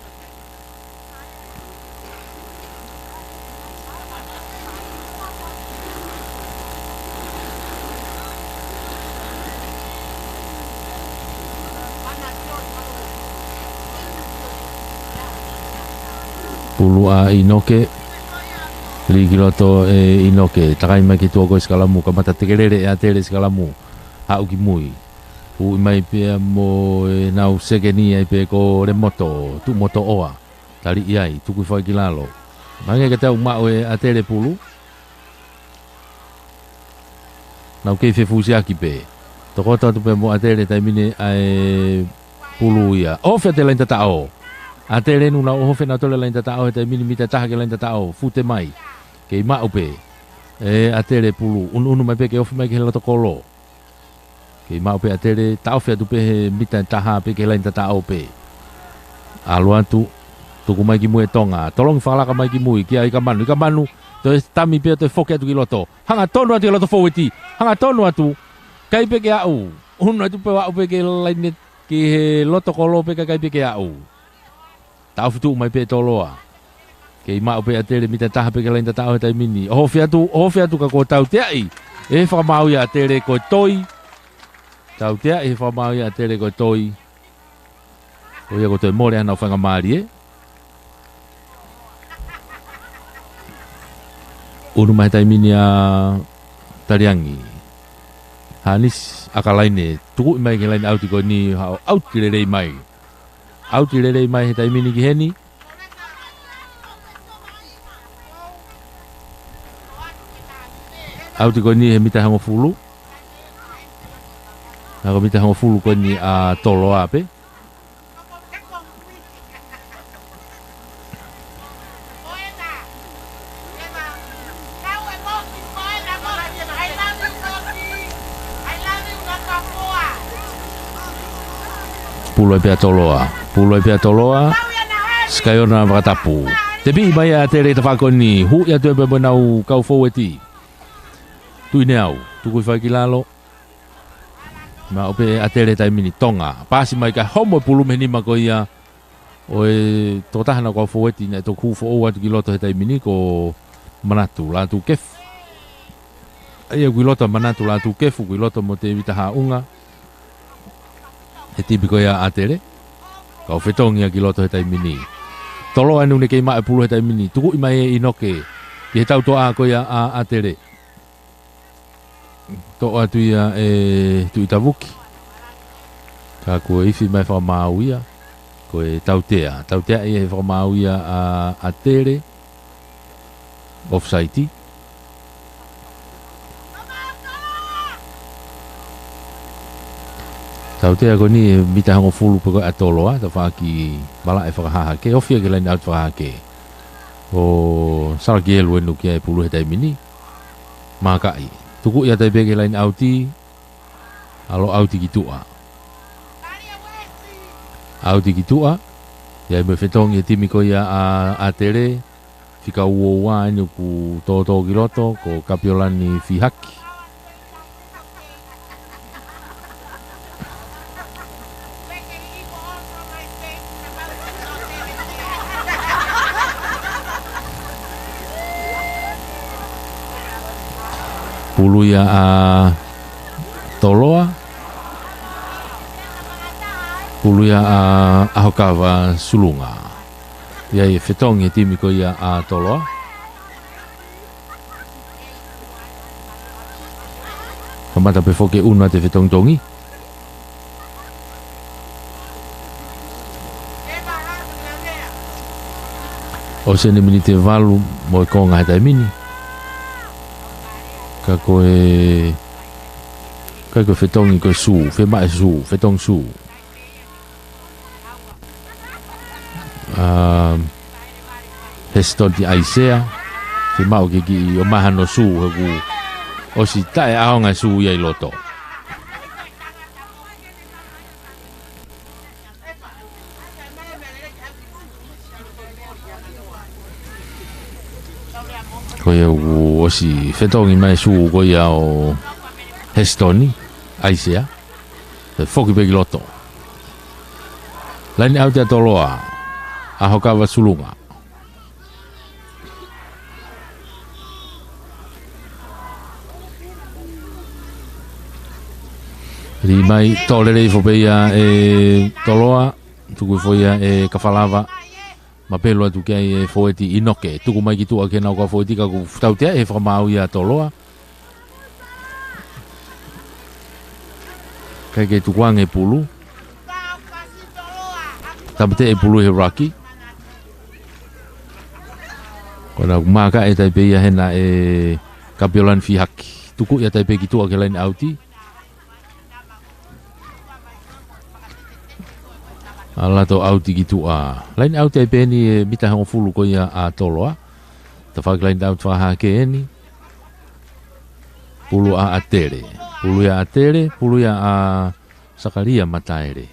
Pulu ʻa ʻInoke. Lie ki loto ʻe ʻInoke. Takai mai ki tuʻa ko e sikalamu. Kamata tekelele ʻe ʻAtele sikalamu. Haʻu ki mui. Huʻi mai pea mo ʻenau sekeni ai pē ko Lemoto, Tuʻumotoʻoa. Tali ʻi ai, tuku hifo ai ki lalo. Hangē kiate au maʻu ʻe ʻAtele pulu. Nau kei fefusiaki pē. Tokoto atu pē mo ʻAtele taimi ni ʻa e pulu ia. ʻOhofi atu e laine tataʻo. ʻAtele ʻoku nau ʻohofi ʻe nautolu e laine tataʻo he taimi ni, mita ʻe taha ki he laine tataʻo. Fute mai. Kei maʻu pē. ʻE ʻAtele pulu. ʻUnuʻunu mai pē ke ofi mai ki he loto kolo. Kei maʻu pē ʻAtele, taʻofi atu pē he mita ʻe taha pē ki he laine tataʻo pē. ʻAlu atu, tuku mai ki mui ʻe Tonga, tolongi fakalaka mai ki mui, kia ʻIkamanu, ʻIkamanu, toe tami pē toe foki atu ki loto. Hangatonu atu ki loto fōueti, hangatonu atu, ʻikai pē ke aʻu, ʻunu atu pē ʻo aʻu pē ki he laine, ki he loto kolo pē ka ʻikai pē ke aʻu. Taʻofi tuʻu mai pē ʻe Toloa. Kei maʻu pē ʻAtele mita ʻe taha pē ki he laine tataʻo he taimi ni. ʻOhofi atu, ʻohofi atu ka kuo tauteaʻi ʻe he fakamaau ia ʻa ʻAtele ko e toi. Tauteaʻi ʻe he fakamaau ia ʻa ʻAtele ko e toi. Ko ia kuo toe mole ʻenau faingamālie. ʻUnu mai he taimi ni ʻa Taliangi. Hanisi, ʻaka laine, tukuʻi mai ki he laine ʻauti ko eni, haʻu ʻauti lelei mai. ʻAuti lelei mai he taimi ni ki heni. ʻAuti ko eni he mita ʻe hongofulu. Ka ko e mita ʻe hongofulu ko eni ʻa Toloa pē. Pulu ai pē ʻa Toloa. Pulu ai pē ʻa Toloa. Sikaiona Vakatapu. Tepiʻi mai ʻa ʻAtele tafaʻaki ko eni. Huʻi atu pē mo ʻenau kau fōueti. Tuʻi Neau. Tuku hifo ai ki lalo. Maʻu pē ʻe ʻAtele taimi ni. Tonga. Paasi mai kae homo e pulu mei he nima ko ia ʻo e tokotaha ʻenau kau fōueti naʻe toki hū foʻou atu ki loto he taimi ni ko Manatu Lātūkefu. ʻA ia ʻoku ʻi loto ʻa Manatu Lātūkefu, ʻoku ʻi loto mo Tēvita Haʻunga. He timi ko ia ʻa ʻAtele. Kau fetongi ia ki loto he taimi ni. Toloa ʻoku ne kei maʻu e pulu he taimi ni. Tukuʻi mai ʻe ʻInoke. Ki he tautoʻa ko ia ʻa ʻAtele. Toʻo atu ia ʻe Tuʻitavuki. Ka kuo ifi mai fakamaau ia. Ko e tautea. Tautea ia he fakamaau ia ʻa ʻAtele. Offside. Tautea ko eni he mita ʻe hongofulu pē ko ē ʻa Toloa. Tafaʻaki malaʻe fakahahake. ʻOhofi ia ki he laine ʻauti fakahahake. Ko Salakielu ʻoku ʻi ai e pulu he taimi ni. Mākaʻi. Tukuʻi atu ai pē ki he laine ʻauti. ʻAlu ʻauti ki tuʻa. ʻAuti ki tuʻa. ʻI ai mo e fetongi he timi ko ia ʻa ʻAtele. Fika uaua eni ʻoku tōtō ki loto, ko Kapiolani Fihaki. Pulu ia ʻa Toloa. Pulu ia ʻa ʻAhokava Sulunga. ʻI ai e fetongi he timi ko ia ʻa Toloa. Kamata pē foki e ʻunu atu e fetongitongi. ʻOsi eni miniti ʻe valu mo e konga he taimi ni. Ka ko e, ka ko e fetongi ko e sū, fiemaʻu e sū, fetongi sū. Um, Hesitoni ʻAisea, fiemaʻu ke kiʻi ʻomai hano sū, he kuo ʻosi taʻeʻaonga e sū ia ʻi loto. Ko ia kuo ʻosi fetongi mai e sū ko ia ʻo Hesitoni ʻAisea. Toe foki pē ki loto. Laine ʻauti ʻa Toloa, ʻa Hokava Sulunga. Lī mai, toʻo lelei foʻi pē ia ʻe Toloa, tuku foʻi ia ʻe Kafalava, mapelu atu ki ai e fōueti ʻInoke, tuku mai ki tuʻa ki heʻenau kau fōueti ka kuo tautea ʻe he fakamaau ia ʻa Toloa. ʻIkai ke tukuange e pulu. Tāmateʻi e pulu he ruck. Ko ena kuo maaka e tai pē ia hena ʻe Kapiolani Fihaki. Tuku ia tai pē ki tuʻa ki he laine ʻauti. ʻAlu atu ʻauti ki tuʻa. Laine ʻauti ai pē eni e mita hongofulu ko ia ʻa Toloa. Tafaʻaki laine ʻauti fakahahake eni. Pulu ʻa ʻAtele. Pulu ia ʻa ʻAtele, pulu ia ʻa Sakalia Mataele.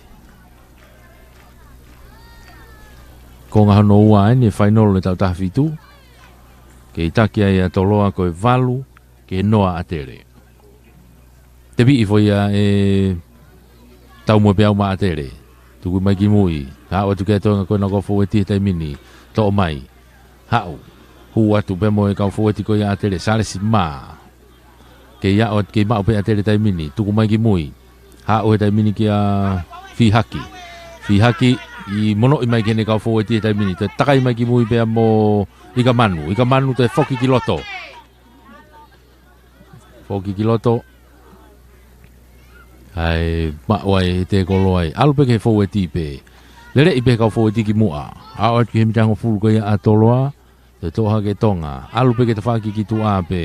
Konga hono ua eni e fainolo ʻo e taʻu taha fitu. Kei taki ai ʻa Toloa ko e valu ki he noa ʻa ʻAtele. Tepiʻi foʻi ia ʻe Taumuepeau maʻa ʻAtele. Tuku mai ki mui. Haʻu atu ki he toenga ko ena kau fōueti he taimi ni. Toʻo mai. Haʻu. Hū atu pē mo e kau fōueti ko ia ʻa ʻAtele. Salesi mā. Kei aʻu, kei maʻu pē ʻa ʻAtele taimi ni. Tuku mai ki mui. Haʻu he taimi ni kia Fihaki. Fihaki ʻi monoʻi mai ki heʻene kau fōueti he taimi ni. Toe takai mai ki mui pea mo ʻIkamanu. ʻIkamanu toe foki ki loto. Foki ki loto. ʻAi, maʻu ai he tēkolo ai. ʻAlu pē ki he fōueti pē. Leleʻi pē he kau fōueti ki muʻa. Aʻu atu ki he mita hongofulu ko ia ʻa Toloa. Toe toʻo hake Tonga. ʻAlu pē ki he tafaʻaki ki tuʻa pē.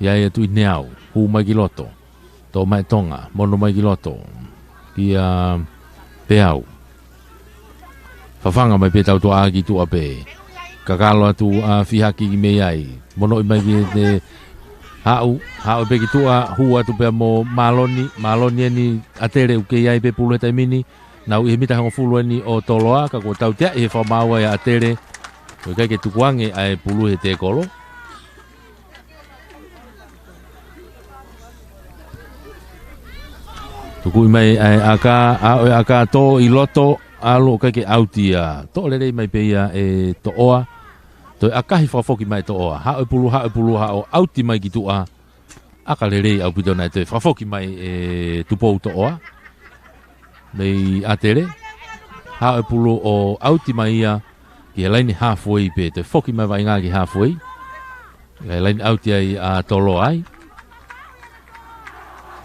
ʻI ai ʻa Tuʻineau. Hū mai ki loto. Toʻo mai Tonga. Mono mai ki loto. Kia Peau. Fafanga mai pē tautuʻa ki tuʻa pē. Kakalo atu ʻa Fihaki ki mei ai. Monoʻi mai ki he haʻu, haʻu pē ki tuʻa, hū atu pea mo Maloni, Maloni eni ʻAtele ʻoku kei ʻi ai pē pulu he taimi ni, nau ʻi he mita hongofulu eni ʻo Toloa, ka kuo tautea ʻe he fakamaau ia ʻa ʻAtele, ʻoku ʻikai ke tukuange ʻa e pulu he tēkolo. Tukuʻi mai ʻa e ʻaka, ʻa ʻo e ʻaka tō ʻi loto, ʻalu ʻo ʻikai ke ʻauti ia. Toʻo lelei mai pē ia ʻe Toʻoa. Toe ʻakahi fakafoki mai Toʻoa. Haʻu e pulu, haʻu e pulu, haʻu ʻauti mai ki tuʻa. ʻAka lelei ʻaupito naʻe toe fakafoki mai ʻe Tupou Toʻoa. Mei ʻAtele. Haʻu e pulu ʻo ʻauti mai ia ki he laine halfway pē. Toe foki mai vaʻinga ki halfway. ʻE laine ʻauti ai ʻa Toloa ai.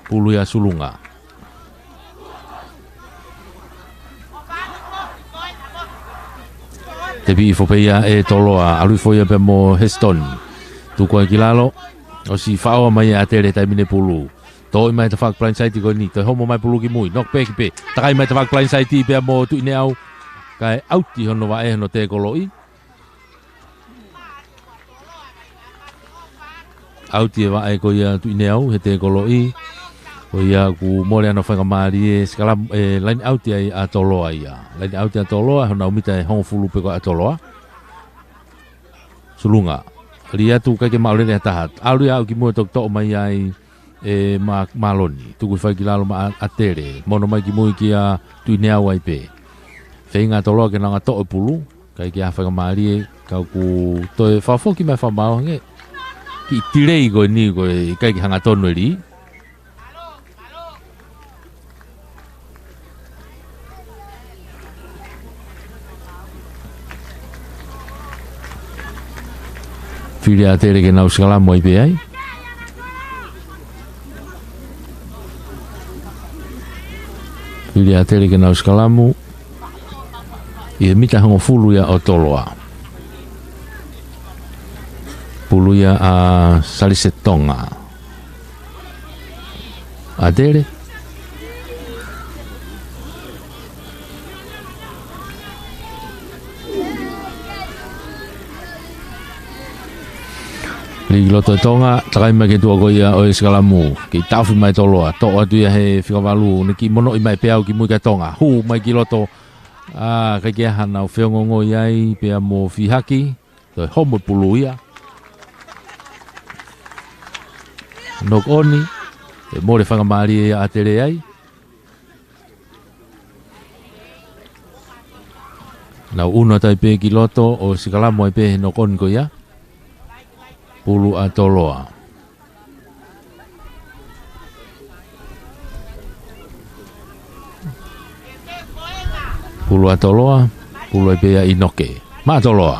Pulu ia Sulunga. Tepiʻi foʻi pē ia ʻe Toloa, ʻalu foʻi ia pea mo Hesitoni. Tuku ai ki lalo, ʻosi faʻao mai ʻa ʻAtele he taimi ni e pulu. Toʻo mai tafaʻaki blindside ko eni, toe homo mai pulu ki mui, knock back pē. Takai mai tafaʻaki blindside pea mo Tuʻineau. Kae ʻauti hono vaʻe hono tēkoloʻi. ʻAuti e vaʻe ko ia Tuʻineau he tēkoloʻi. Ko ia kuo mole hano faingamālie, sikalamu, ʻe laine ʻauti ai ʻa Toloa ia. Laine ʻauti ʻa Toloa, honau mita ʻe hongofulu pē ko ia ʻa Toloa. Sulunga. Lī atu ʻikai ke maʻu lelei ha taha. ʻAlu ia ʻo aʻu ki muʻa toki toʻo mai ai ʻe Ma-, Maloni. Tuku foki ki lalo maʻa ʻAtele. Mono mai ki mui kia Tuʻineau ai pē. Feinga ʻa Toloa ke nau ngata ʻo e pulu. ʻIkai ke ʻi ai ha faingamālie, ka ʻoku toe fakafoki mai fakamaau ange. Kiʻi delay ko eni ko e ʻikai ke hangatonu e lī. Fili ʻa ʻAtele ke nau sikalamu ai pē ai. Fili ʻa ʻAtele ke nau sikalamu. ʻI he mita hongofulu ia ʻo Toloa. Pulu ia ʻa Salese Tonga. ʻAtele. Lī ki loto ʻe Tonga, takai mai ki tuʻa ko ia ʻo e sikalamu. Kei taʻofi mai Toloa, toʻo atu ia he fika valu, ne kiʻi monoʻi mai Peau ki mui kia Tonga. Hū mai ki loto, ʻa, ʻikai ke ʻi ai hano feongoongo ia ai, pea mo Fihaki. Toe homo e pulu ia. Knock on, ʻe mole faingamālie ia ʻa ʻAtele ai. Nau ʻunu atu ai pē ki loto ʻo sikalamu ai pē he knock on ko ia. Pulu ʻa Toloa. Pulu ʻa Toloa, pulu ai pē ia ʻInoke. Maʻa Toloa.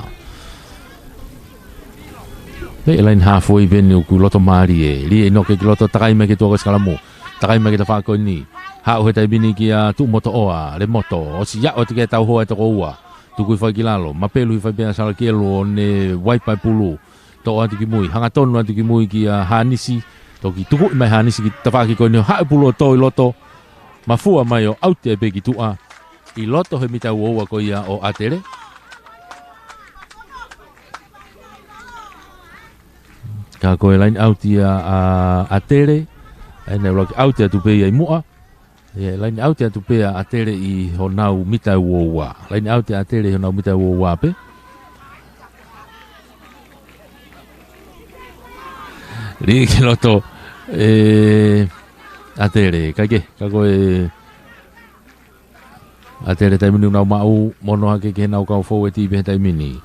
Pea ʻi he laine hāfoi pē eni ʻoku loto mālie. Lī ʻe ʻInoke ki loto, takai mai ki tuʻa ko e sikalamu. Takai mai ki he tafaʻaki ko eni. Haʻu he taimi ni kia Tuʻumotoʻoa, Lemoto. ʻOsi aʻu atu ki he tauhoa ʻe toko ua. Tuku hifo ai ki lalo. Mapelu hifo ai pē ʻa Salakielu ʻo ne waipa e pulu. Toʻo atu ki mui, hangatonu atu ki mui kia Hanisi, toki tukuʻi mai Hanisi ki he tafaʻaki ko eni ʻo haʻu e pulu ʻo tō ʻi loto, mafua mai ʻo ʻauti ai pē ki tuʻa, ʻi loto he mita ua ua ko ia ʻo ʻAtele. Ka ko e laine ʻauti ia ʻa ʻAtele, ʻa ia naʻe ʻuluaki ʻauti atu pē ia ʻi muʻa. ʻIo, laine ʻauti atu pē ʻa ʻAtele ʻi honau mita ua ua. Laine ʻauti ʻa ʻAtele ʻi honau mita ua ua pē. Lī ki loto, ʻe, ʻAtele, ʻikai ke, ka ko e, ʻAtele taimi ni ʻoku nau maʻu, mono hake ki heʻenau kau foueti pē he taimi ni.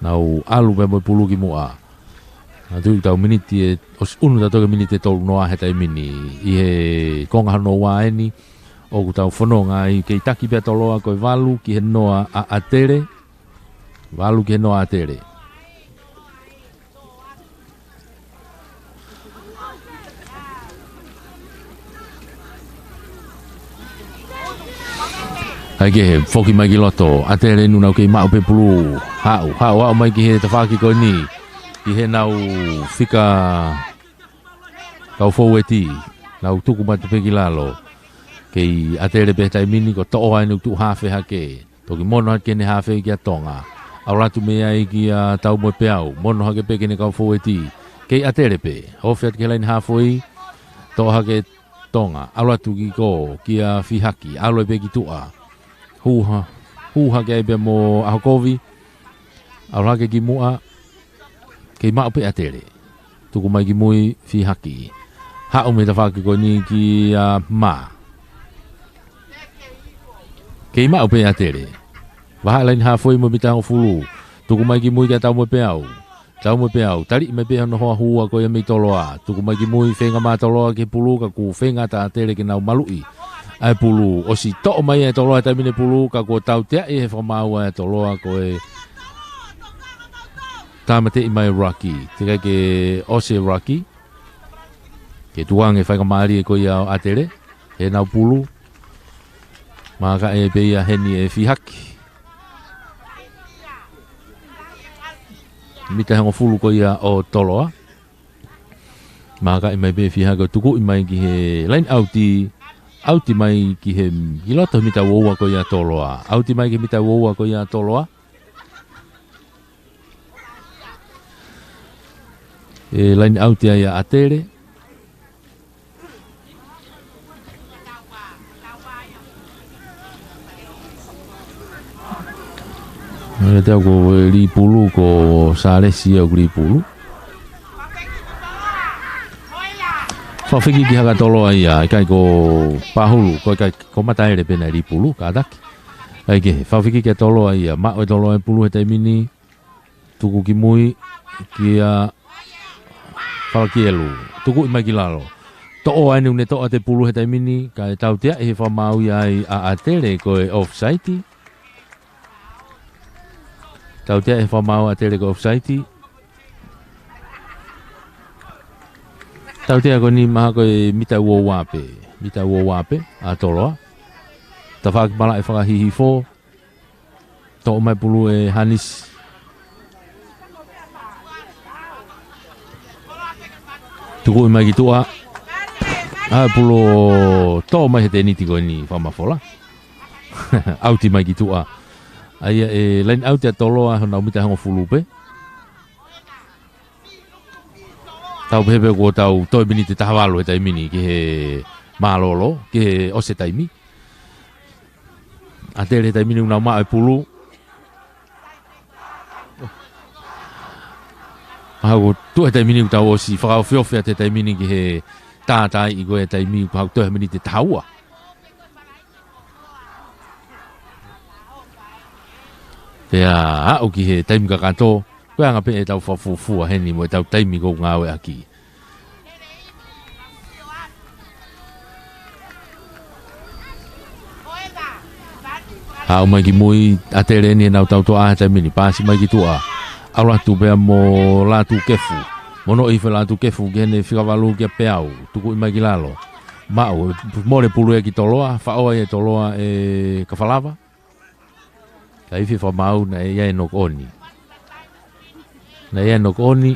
Nau ʻalu pē mo e pulu ki muʻa. Atu ʻi he tau miniti ʻe, ʻosi ʻunu tautolu ki he miniti ʻe tolu noa he taimi ni. ʻI he konga hono ua eni, ʻoku tau fononga ai, kei taki pē ʻa Toloa ko e valu ki he noa ʻa ʻAtele. Valu ki he noa ʻa ʻAtele. ʻIkai ke foki mai ki loto, ʻAtele ʻoku nau kei maʻu pē pulu, haʻu, haʻu, haʻu mai ki he tafaʻaki ko eni, ki heʻenau fika kau foueti, nau tuku mai pē ki lalo, kei ʻAtele pē he taimi ni ko Toʻoa ʻoku tuʻu hafe hake. Toki mono hake ki heʻene hafe kia Tonga. ʻAlu atu mei ai kia Taumoepeau. Mono hake pē ki heʻene kau foueti. Kei ʻAtele pē. Ofi atu ki he laine hāfoi. Toʻo hake Tonga. ʻAlu atu ki ko kia Fihaki. ʻAlu ai pē ki tuʻa. Hū ha-, hū hake ai pē mo ʻAhokovi. ʻAlu hake ki muʻa. Kei maʻu pē ʻAtele. Tuku mai ki mui Fihaki. Haʻu mei he tafaʻaki ko eni kia Mā. Kei maʻu pē ʻAtele. Vahaʻa laine hāfoi mo e mita hongofulu. Tuku mai ki mui kia Taumoepeau. Taumoepeau. Taliʻi mai pē hono hoa hua ko ia mei Toloa. Tuku mai ki mui feinga mai Toloa ki he pulu ka kuo feinga ʻa ʻAtele ke nau maluʻi ʻa e pulu. ʻOsi toʻo mai ʻe Toloa he taimi ni e pulu ka kuo tauteaʻi he fakamaau ʻa Toloa ko e tāmateʻi mai Rocky. Teʻeki ai ke ʻosi Rocky. Ke tuku ange faingamālie ko ia ʻo ʻAtele. Heʻenau pulu. Maka e pē ia heni ʻe Fihaki. Mita hongofulu ko ia ʻo Toloa. Maka e mai pē Fihaki ʻo tukuʻi mai ki he laine ʻauti. ʻAuti mai ki he, ki loto he mita ua ua ko ia Toloa. ʻAuti mai ki he mita ua ua ko ia Toloa. ʻE laine ʻauti ai ʻa ʻAtele. ʻE te au ko e lī pulu ko Salesi au ko e lī pulu. Fakafiki ki Haka Toloa ia, ʻikai ko Pahulu, ko ʻikai ko Mataele pē naʻe lī pulu, kātaki. ʻIkai ke, fakafiki kia Toloa ia, maʻu ʻe Toloa e pulu he taimi ni. Tuku ki mui, kia Falakielu. Tukuʻi mai ki lalo. Toʻoa ʻoku ne toʻo atu e pulu he taimi ni, kae tauteaʻi he fakamaau ia ai ʻa ʻAtele ko e offside. Tauteaʻi he fakamaau ʻa ʻAtele ko e offside. Tautea ko eni mahalo ko e mita ua ua pē. Mita ua ua pē, ʻa Toloa. Tafaʻaki malaʻe fakahihifo. Toʻo mai pulu ʻe Hanisi. Tukuʻi mai ki tuʻa. ʻA e pulu, tō mai he tēniti ko eni fakamafola. ʻAuti mai ki tuʻa. ʻA ia ʻe laine ʻauti ʻa Toloa, honau mita hongofulu pē. Tau pehē pē kuo tau toe miniti ʻe taha valu he taimi ni ki he mālōlō, ki he ʻosi taimi. ʻAtele he taimi ni ʻoku nau maʻu e pulu. Mahalo ko e tuʻu he taimi ni ʻoku tau ʻosi fakaofiofi atu he taimi ni ki he tātaaʻi ko e taimi, mahalo ko e toe miniti ʻe taha ua. Pea aʻu ki he taimi kakato, ko e anga pē ʻetau fakafuofua heni mo ʻetau taimi ʻoku ngāueʻaki. Haʻu mai ki mui, ʻAtele eni ʻenau tautoʻa he taimi ni, paasi mai ki tuʻa. ʻAlu atu pea mo Lātūkefu. Monūʻia foki Lātūkefu ki heʻene fika valu kia Peau. Tukuʻi mai ki lalo. Maʻu, mole pulu ia ki Toloa, faʻo ai ʻe Toloa ʻe Kafalava. Ka ifi fakamaau naʻe ʻi ai e nokoʻoni. Naʻe ʻi ai e nokoʻoni.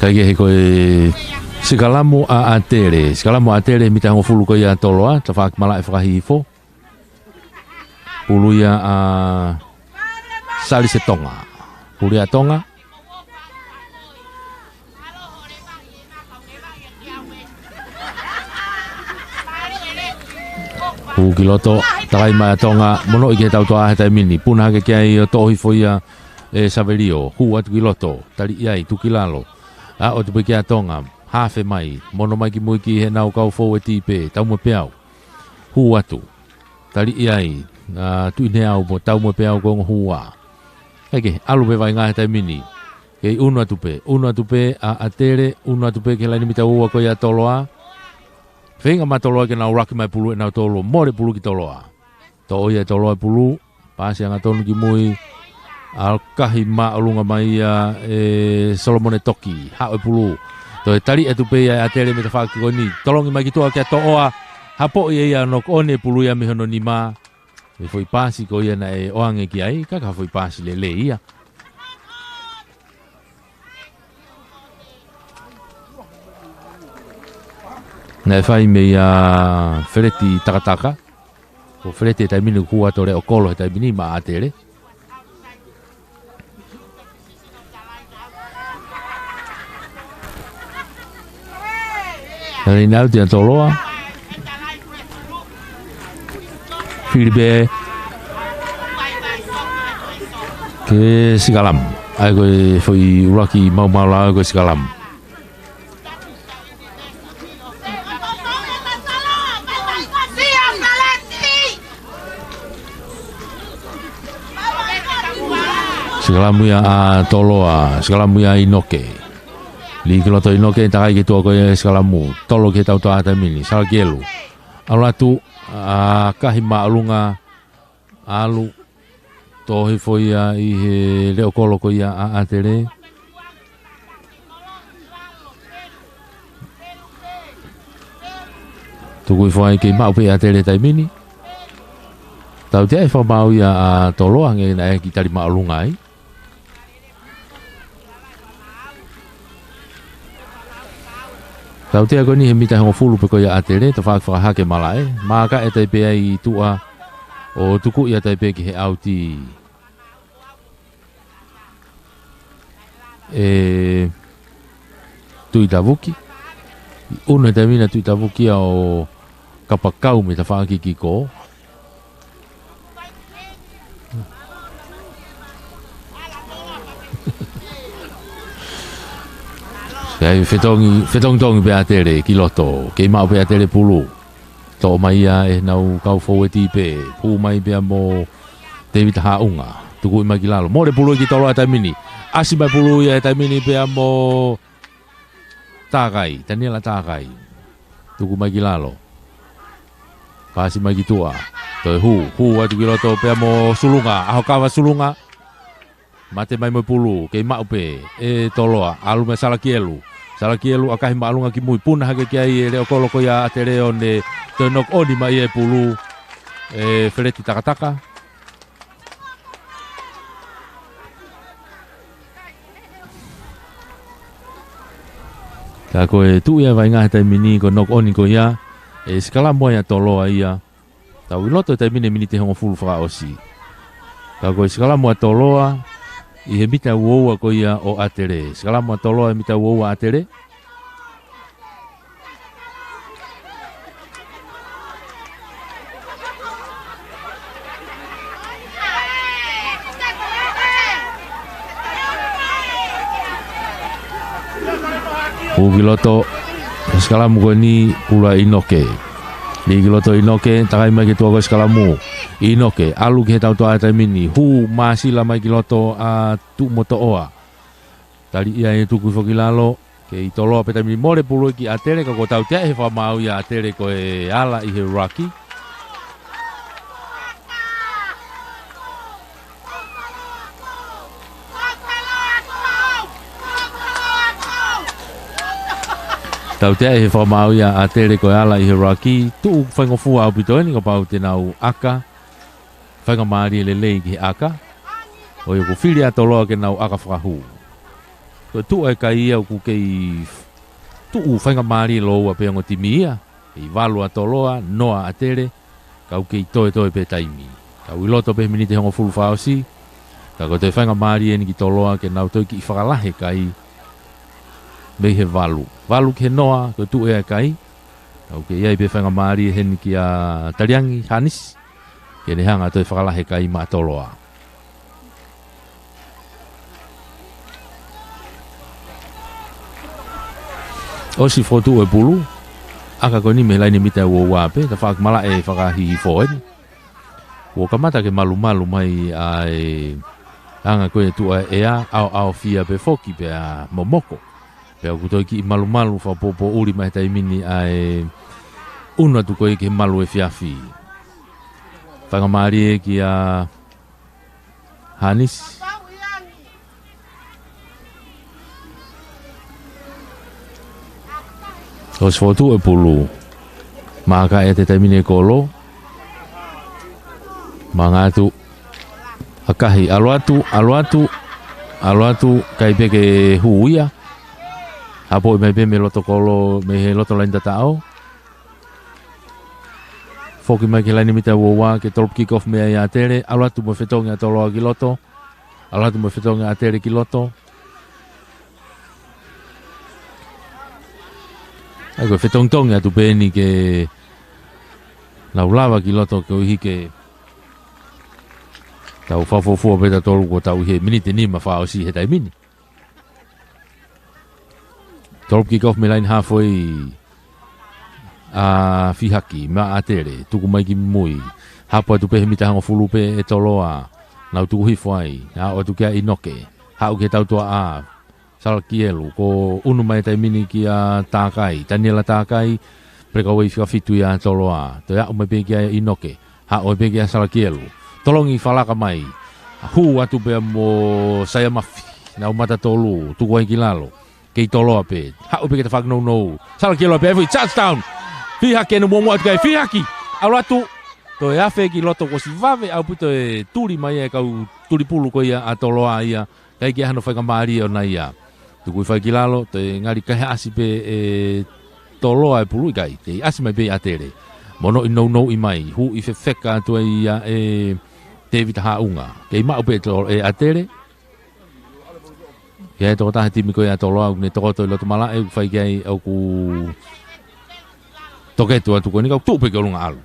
Kaikehe ko e sikalamu ʻa ʻAtele. Sikalamu ʻa ʻAtele, mita hongofulu ko ia ʻa Toloa, tafaʻaki malaʻe fakahihifo. Pulu ia ʻa Salise Tonga. Pulu ia ʻa Tonga. Hū ki loto, takai mai ʻa Tonga, monūʻia ki he tautoʻa he taimi ni. Puna hake ki ai ʻo toʻo hifo ia ʻe Savelio. Hū atu ki loto, taliʻi ai, tuku ki lalo. Aʻu atu pē kia Tonga, hafe mai, mono mai ki mui ki heʻenau kau foueti pē, Taumue Peau. Hū atu. Taliʻi ai, ʻa Tuʻineau mo Taumue Peau ko e ongo hua. Kaikehe, ʻalu pē vaʻinga he taimi ni. Kei ʻunu atu pē, ʻunu atu pē, ʻa ʻAtele, ʻunu atu pē ki he laine mita ua ko ia ʻa Toloa. Feinga mai ʻa Toloa ke nau ʻuluaki mai pulu ʻenau tolu, mole pulu ki Toloa. Toʻo ia ʻe Toloa e pulu, paasi angatonu ki mui, ʻalu kahi māʻolunga mai ia ʻe Solomone Toki, haʻu e pulu. Toe taliʻi atu pē ia ʻe ʻAtele mei he tafaʻaki ko eni. Tolongi mai ki tuʻa kia Toʻoa, hapoʻi ʻe ia, nokoʻoni e pulu ia mei hono nima. Mei he foʻi paasi ko ia naʻe ʻoange ki ai, ka ko ha foʻi paasi lelei ia. Naʻe fai meia Feleti Takataka. Ko Feleti he taimi ni ʻoku hū atu ʻo leʻo kolo he taimi ni maʻa ʻAtele. Laine ʻauti ʻa Toloa. Fili pē ki he sikalamu. ʻA ia ko e foʻi ʻuluaki maumau lā ko e sikalamu. Sikalamu ia ʻa Toloa, sikalamu ia ʻa ʻInoke. Lī ki loto ʻInoke, takai ki tuʻa ko e sikalamu, tolo ki he tautoʻa he taimi ni, Salakielu. ʻAlu atu, ʻa kahi māʻolunga, ʻalu, toʻo hifo ia ʻi he leʻo kolo ko ia ʻa ʻAtele. Tuku hifo ai, kei maʻu pē ʻAtele he taimi ni. Tautea e fakamaau ia ʻa Toloa, hangē naʻe ʻi ai e kiʻi tali māʻolunga ai. Tautea ko eni he mita hongofulu pē ko ia ʻa ʻAtele, tafaʻaki fakahake malaʻe. Maaka e tai pē ai ʻi tuʻa ʻo tukuʻi ʻa tai pē ki he ʻauti ʻe Tuʻitavuki. ʻUnu he taimi ni ʻa Tuʻitavuki ia ʻo kapakau mei he tafaʻaki kiko. Sai fetongi, fetongitongi pē ʻAtele ki loto, kei maʻu pē ʻAtele pulu. Toʻo mai ia ʻe heʻenau kau foueti pē, hū mai pea mo Tēvita Haʻunga. Tukuʻi mai ki lalo. Mole pulu ki Toloa he taimi ni. ʻAsi mai pulu ia he taimi ni pea mo Takai, Taniela Takai. Tuku mai ki lalo. Paasi mai ki tuʻa. Toe hū, hū atu ki loto pea mo Sulunga. ʻAhokava Sulunga. Mate mai mo e pulu, kei maʻu pē ʻe Toloa, ʻalu mai Salakielu. Salakielu ʻakahi māʻolunga ki mui, puna hake ki ai e leʻo kolo ko ia ʻa ʻAtele ʻo ne toe knock on mai e pulu, ʻe Feleti Takataka. Ka ko e tuʻu ia vaʻinga he taimi ni ko e knock on ko ia, ʻe sikalamu ai ʻa Toloa ia. Tau ʻi loto he taimi ni e miniti hongofulu fakaʻosi. Ka ko e sikalamu ʻa Toloa ʻi he mita uaua ko ia ʻo ʻAtele. Sikalamu ʻa Toloa he mita uaua ʻa ʻAtele. Hū ki loto, sikalamu ko eni, pulu ʻa ʻInoke. Lī ki loto ʻInoke, takai mai ki tuʻa ko e sikalamu. ʻInoke, ʻalu ki he tautoʻa he taimi ni, hū māsila mai ki loto ʻa Tuʻumotoʻoa. Tali ia ʻe Tukuifoakilalo, kei Toloa pē taimi ni, mole pulu ki ʻAtele, ka ko e tautea he fakamaau ia ʻa ʻAtele ko e ala ʻi he ruck. Tautea he fakamaau ia ʻa ʻAtele ko e ala ʻi he ruck, tuʻu faingofua ʻaupito eni kapau te nau ʻaka, faingamālie lelei ki he ʻaka. ʻOku fili ʻa Toloa ke nau ʻaka fakahū. Ko e tuʻu ʻa e kai ia ʻoku kei tuʻu faingamālie lōua pē ongo timi ia. ʻI valu ʻa Toloa, noa ʻa ʻAtele, ka ʻoku kei toetoe pē taimi. Tau ʻi loto pē he miniti hongofulu fakaʻosi, ka ko e toe faingamālie eni ki Toloa ke nau toe kiʻi fakalahi e kai mei he valu. Valu ki he noa, ko e tuʻu ʻa e kai. Ka ʻoku kei ʻi ai pē faingamālie heni kia Taliangi Hanisi, ke ne hanga toe fakalahi e kai maʻa Toloa. ʻOsi fokotuʻu e pulu, ʻaka ko eni mei he laine mita uaua pē, tafaʻaki malaʻe fakahihifo eni. Kuo kamata ke malumalu mai ʻa e anga ko e tuʻa ʻea, ʻaoʻaofia pē foki pea momoko. Pea ʻoku toe kiʻi malumalu fakapōpōʻuli mai he taimi ni ʻa e ʻunu atu ko ē ki he malu efiafi. Faingamālie kia Hanisi. ʻOsi fokotuʻu e pulu. Maaka ʻe he taimi ni e kolo. Manga atu. ʻAkahi, ʻalu atu, ʻalu atu, ʻalu atu, kai pē ke hū ia. Hapoʻi mai pē mei loto kolo, mei he loto laine tataʻo. Foki mai ki he laine mita uaua, ke tolopu kick off mei ai ʻa ʻAtele, ʻalu atu mo e fetongi ʻa Toloa ki loto, ʻalu atu mo e fetongi ʻa ʻAtele ki loto. ʻAi ko e fetongitongi atu pē eni ke nau lava ki loto koeʻuhi ke tau fakafuofua pē tautolu kuo tau ʻi he miniti nima fakaʻosi he taimi ni. Tolopu kick off mei he laine halfway ʻa Fihaki, maʻa ʻAtele, tuku mai ki mui. Hapo atu pē he mita hongofulu pē ʻe Toloa. Nau tuku hifo ai, aʻu atu kia ʻInoke. Haʻu ki he tautoʻa ʻa Salakielu, ko e ʻunu mai he taimi ni kia Takai. Taniela Takai, breakaway fika fitu ia ʻa Toloa. Toe aʻu mai pē kia ʻInoke. Haʻu pē kia Salakielu. Tolongi fakalaka mai. Hū atu pea mo Saiamafi. Nau mata tolu, tuku ai ki lalo. Kei Toloa pē. Haʻu pē ki he tafaʻaki nounou. Salakielu pē, foʻi touchdown. Fihaki ʻene muʻomuʻa atu ki ai. Fihaki. ʻAlu atu. Toe afe ki loto, kuo ʻosi vave ʻaupito e tuli mai e kau tuli pulu ko ia ʻa Toloa ia. ʻIkai ke ʻi ai hano faingamālie ʻona ia. Tuku hifo ai ki lalo, toe ngali kaihaʻasi pē ʻe Toloa e pulu, ʻikai, kei ʻasi mai pē ʻi ʻAtele. Mo e nounou ʻi mai, hū ʻi fefeka atu ai ia ʻe Tēvita Haʻunga. Kei maʻu pē ʻe Tolo-, ʻe ʻAtele. Ke ʻi ai e tokotaha timi ko ia ʻa Toloa, ʻoku ne tokoto ʻi loto malaʻe, ʻoku fai ki ai ʻoku toketu atu ko eni, ka ʻoku tuʻu pē ki ʻolunga ʻalu.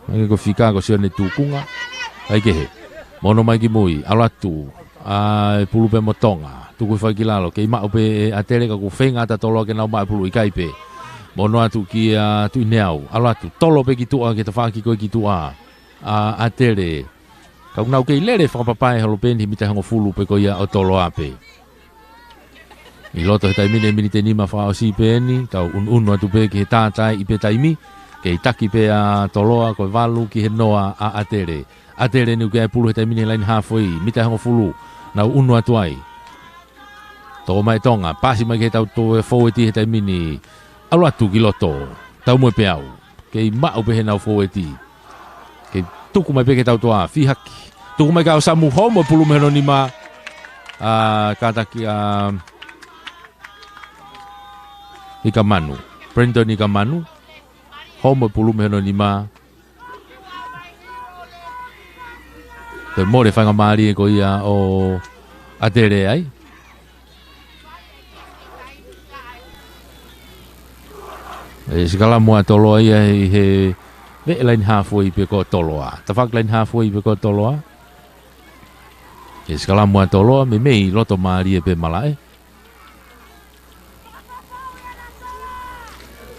Mai ko e fika ko Sione Tukunga. ʻAi kehe. Mo e ʻunu mai ki mui. ʻAlu atu. ʻAi pulu pē mo Tonga. Tuku hifo ai ki lalo. Kei maʻu pē ʻe ʻAtele ka kuo feinga ʻa Toloa ke nau maʻu e pulu, ʻikai pē. Mo e ʻunu atu kia Tuʻineau. ʻAlu atu. Tolo pē ki tuʻa ki he tafaʻaki ko ē ki tuʻa ʻa ʻAtele. Ka ʻoku nau kei lele fakapapae holo pē eni he mita hongofulu pē ko ia ʻo Toloa pē. ʻI loto he taimi ni e miniti nima fakaʻosi pē eni, tau ʻunuʻunu atu pē ki he tātaaʻi pē taimi, kei taki pē ʻa Toloa ko e valu ki he noa ʻa ʻAtele. ʻAtele ʻoku ʻi ai e pulu he taimi ni he laine halfway, mita hongofulu. Nau ʻunu atu ai. Toʻo mai Tonga, paasi mai ki he tau toe foueti he taimi ni. ʻAlu atu ki loto. Tau mo e peau. Kei maʻu pē heʻenau foueti. Kei tuku mai pē ki he tau toa, fihaki. Tuku mai kia ʻOsamu, hou mo e pulu mei hono nima. ʻA, kātaki ʻa Ikamanu. Brandon Ikamanu. Hou mo e pulu mei hono nima. Toe mole faingamālie ko ia ʻo ʻAtele ai. ʻE sikalamu ʻa Toloa ia ʻi he veʻe laine hāfuei pē ko Toloa. Tafaʻaki laine hāfuei pē ko Toloa. ʻE sikalamu ʻa Toloa, meimei loto mālie pē malaʻe.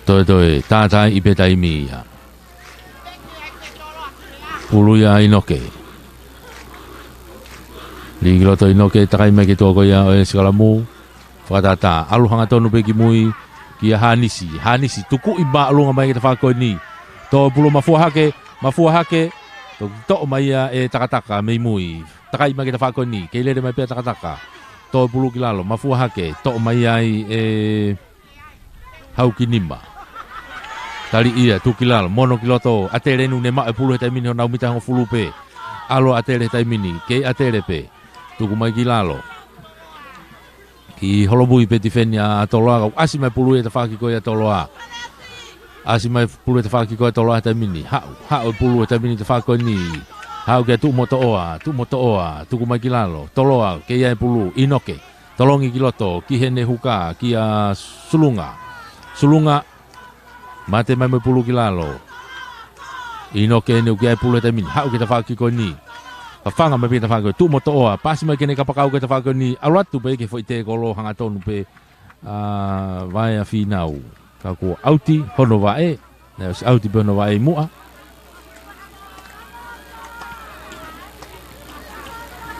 Toe toe, tātaaʻi pē taimi ia. Pulu ia ʻa ʻInoke. Lī ki loto ʻInoke, takai mai ki tuʻa ko ia ʻo e sikalamu. Fakatātā, ʻalu hangatonu pē ki mui, kia Hanisi. Hanisi, tukuʻi māʻolunga mai ki he tafaʻaki ko eni. Tō pulu, mafua hake, mafua hake. Toki toʻo mai ia ʻe Takataka mei mui. Takai mai ki he tafaʻaki ko eni, kei lele mai pē ʻa Takataka. Tō pulu ki lalo, mafua hake, toʻo mai ai ʻe Haukinima. Tali ia, tuku ki lalo, mono ki loto, ʻAtele ʻoku ne maʻu e pulu he taimi ni honau mita hongofulu pē. ʻAlu ʻa ʻAtele he taimi ni, kei ʻAtele pē. Tuku mai ki lalo. Kei holomui pē tifeni ʻa Toloa, kau ʻasi mai pulu he tafaʻaki ko ia ʻa Toloa. ʻAsi mai pulu he tafaʻaki ko ia ʻa Toloa he taimi ni. Haʻu, haʻu e pulu he taimi ni tafaʻaki ko eni. Haʻu kia Tuʻumotoʻoa, Tuʻumotoʻoa, tuku mai ki lalo. Toloa, kei ʻai e pulu, ʻInoke. Tolongi ki loto, ki heʻene huka, kia Sulunga. Sulunga, mate mai mo e pulu ki lalo. ʻInoke ʻoku ne ʻai e pulu he taimi ni. Haʻu ki he tafaʻaki ko eni. Fafanga mai pē tafaʻaki ko ia ʻa Tuʻumotoʻoa. Paasi mai ki heʻene kapakau ki he tafaʻaki ko eni. ʻAlu atu pē ki he foʻi tēkolo hangatonu pē ʻa Vaea Fīnau. Ka kuo ʻauti hono vaʻe. Naʻe ʻosi ʻauti pē hono vaʻe ʻi muʻa.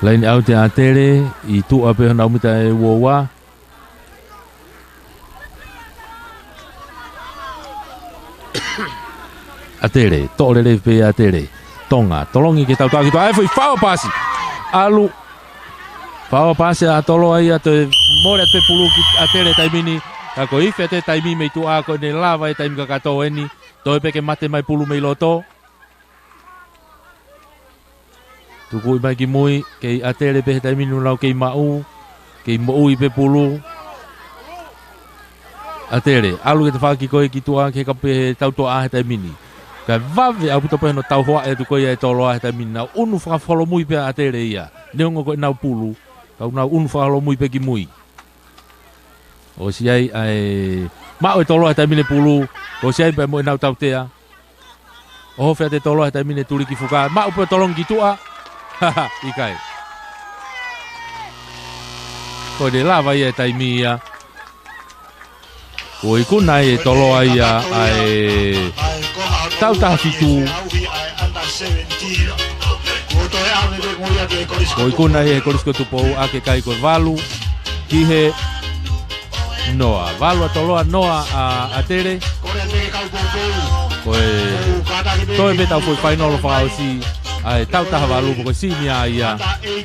Laine ʻauti ʻa ʻAtele, ʻi tuʻa pē honau mita ʻe uaua. ʻAtele, toʻo lelei pē ʻa ʻAtele. Tonga, tolongi ki he tau toʻa ki tuʻa, ʻai e foʻi fao paasi. ʻAlu, fao paasi ʻa Toloa ia, toe mole atu pē pulu ki ʻAtele he taimi ni. Ka ko e ifi atu e taimi mei tuʻa, ko ʻene lava e taimi kakato eni. Toe pē ke mate mai pulu mei loto. Tukuʻi mai ki mui, kei ʻAtele pē he taimi ni ʻoku nau kei maʻu, kei moʻui pē pulu. ʻAtele, ʻalu ki he tafaʻaki ko ia ki tuʻa ki he kape he tau toʻa he taimi ni. Kae vave ʻaupito pē hono tauhoaʻi atu ko ia ʻe Toloa he taimi ni, nau ʻunu fakaholomui pē ʻa ʻAtele ia. Neongo ko ʻenau pulu, ka ʻoku nau ʻunu fakaholomui pē ki mui. ʻOsi ʻai ʻa e maʻu ʻe Toloa he taimi ni e pulu, ʻosi ʻai pē mo ʻenau tautea. ʻOho fea ʻe Toloa he taimi ni e tuli ki fuka. Maʻu pē ʻo tolongi ki tuʻa. ʻIkai. Ko ʻene lava ia he taimi ia. Kuo ikuna ʻe Toloa ia ʻa e tau taha fitu. Kuo ikuna ia he Kolisi ko Tupou ʻaki e kai ko e valu. Ki he noa. Valu ʻa Toloa, noa ʻa ʻAtele. Ko e toe pē tau foʻi fainolo fakaʻosi ʻa e tau taha valu, ko e senior ia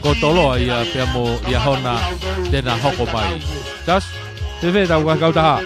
ko Toloa ia pea mo Liahona te na hoko mai. Tas, fēfē tau ka kautaha.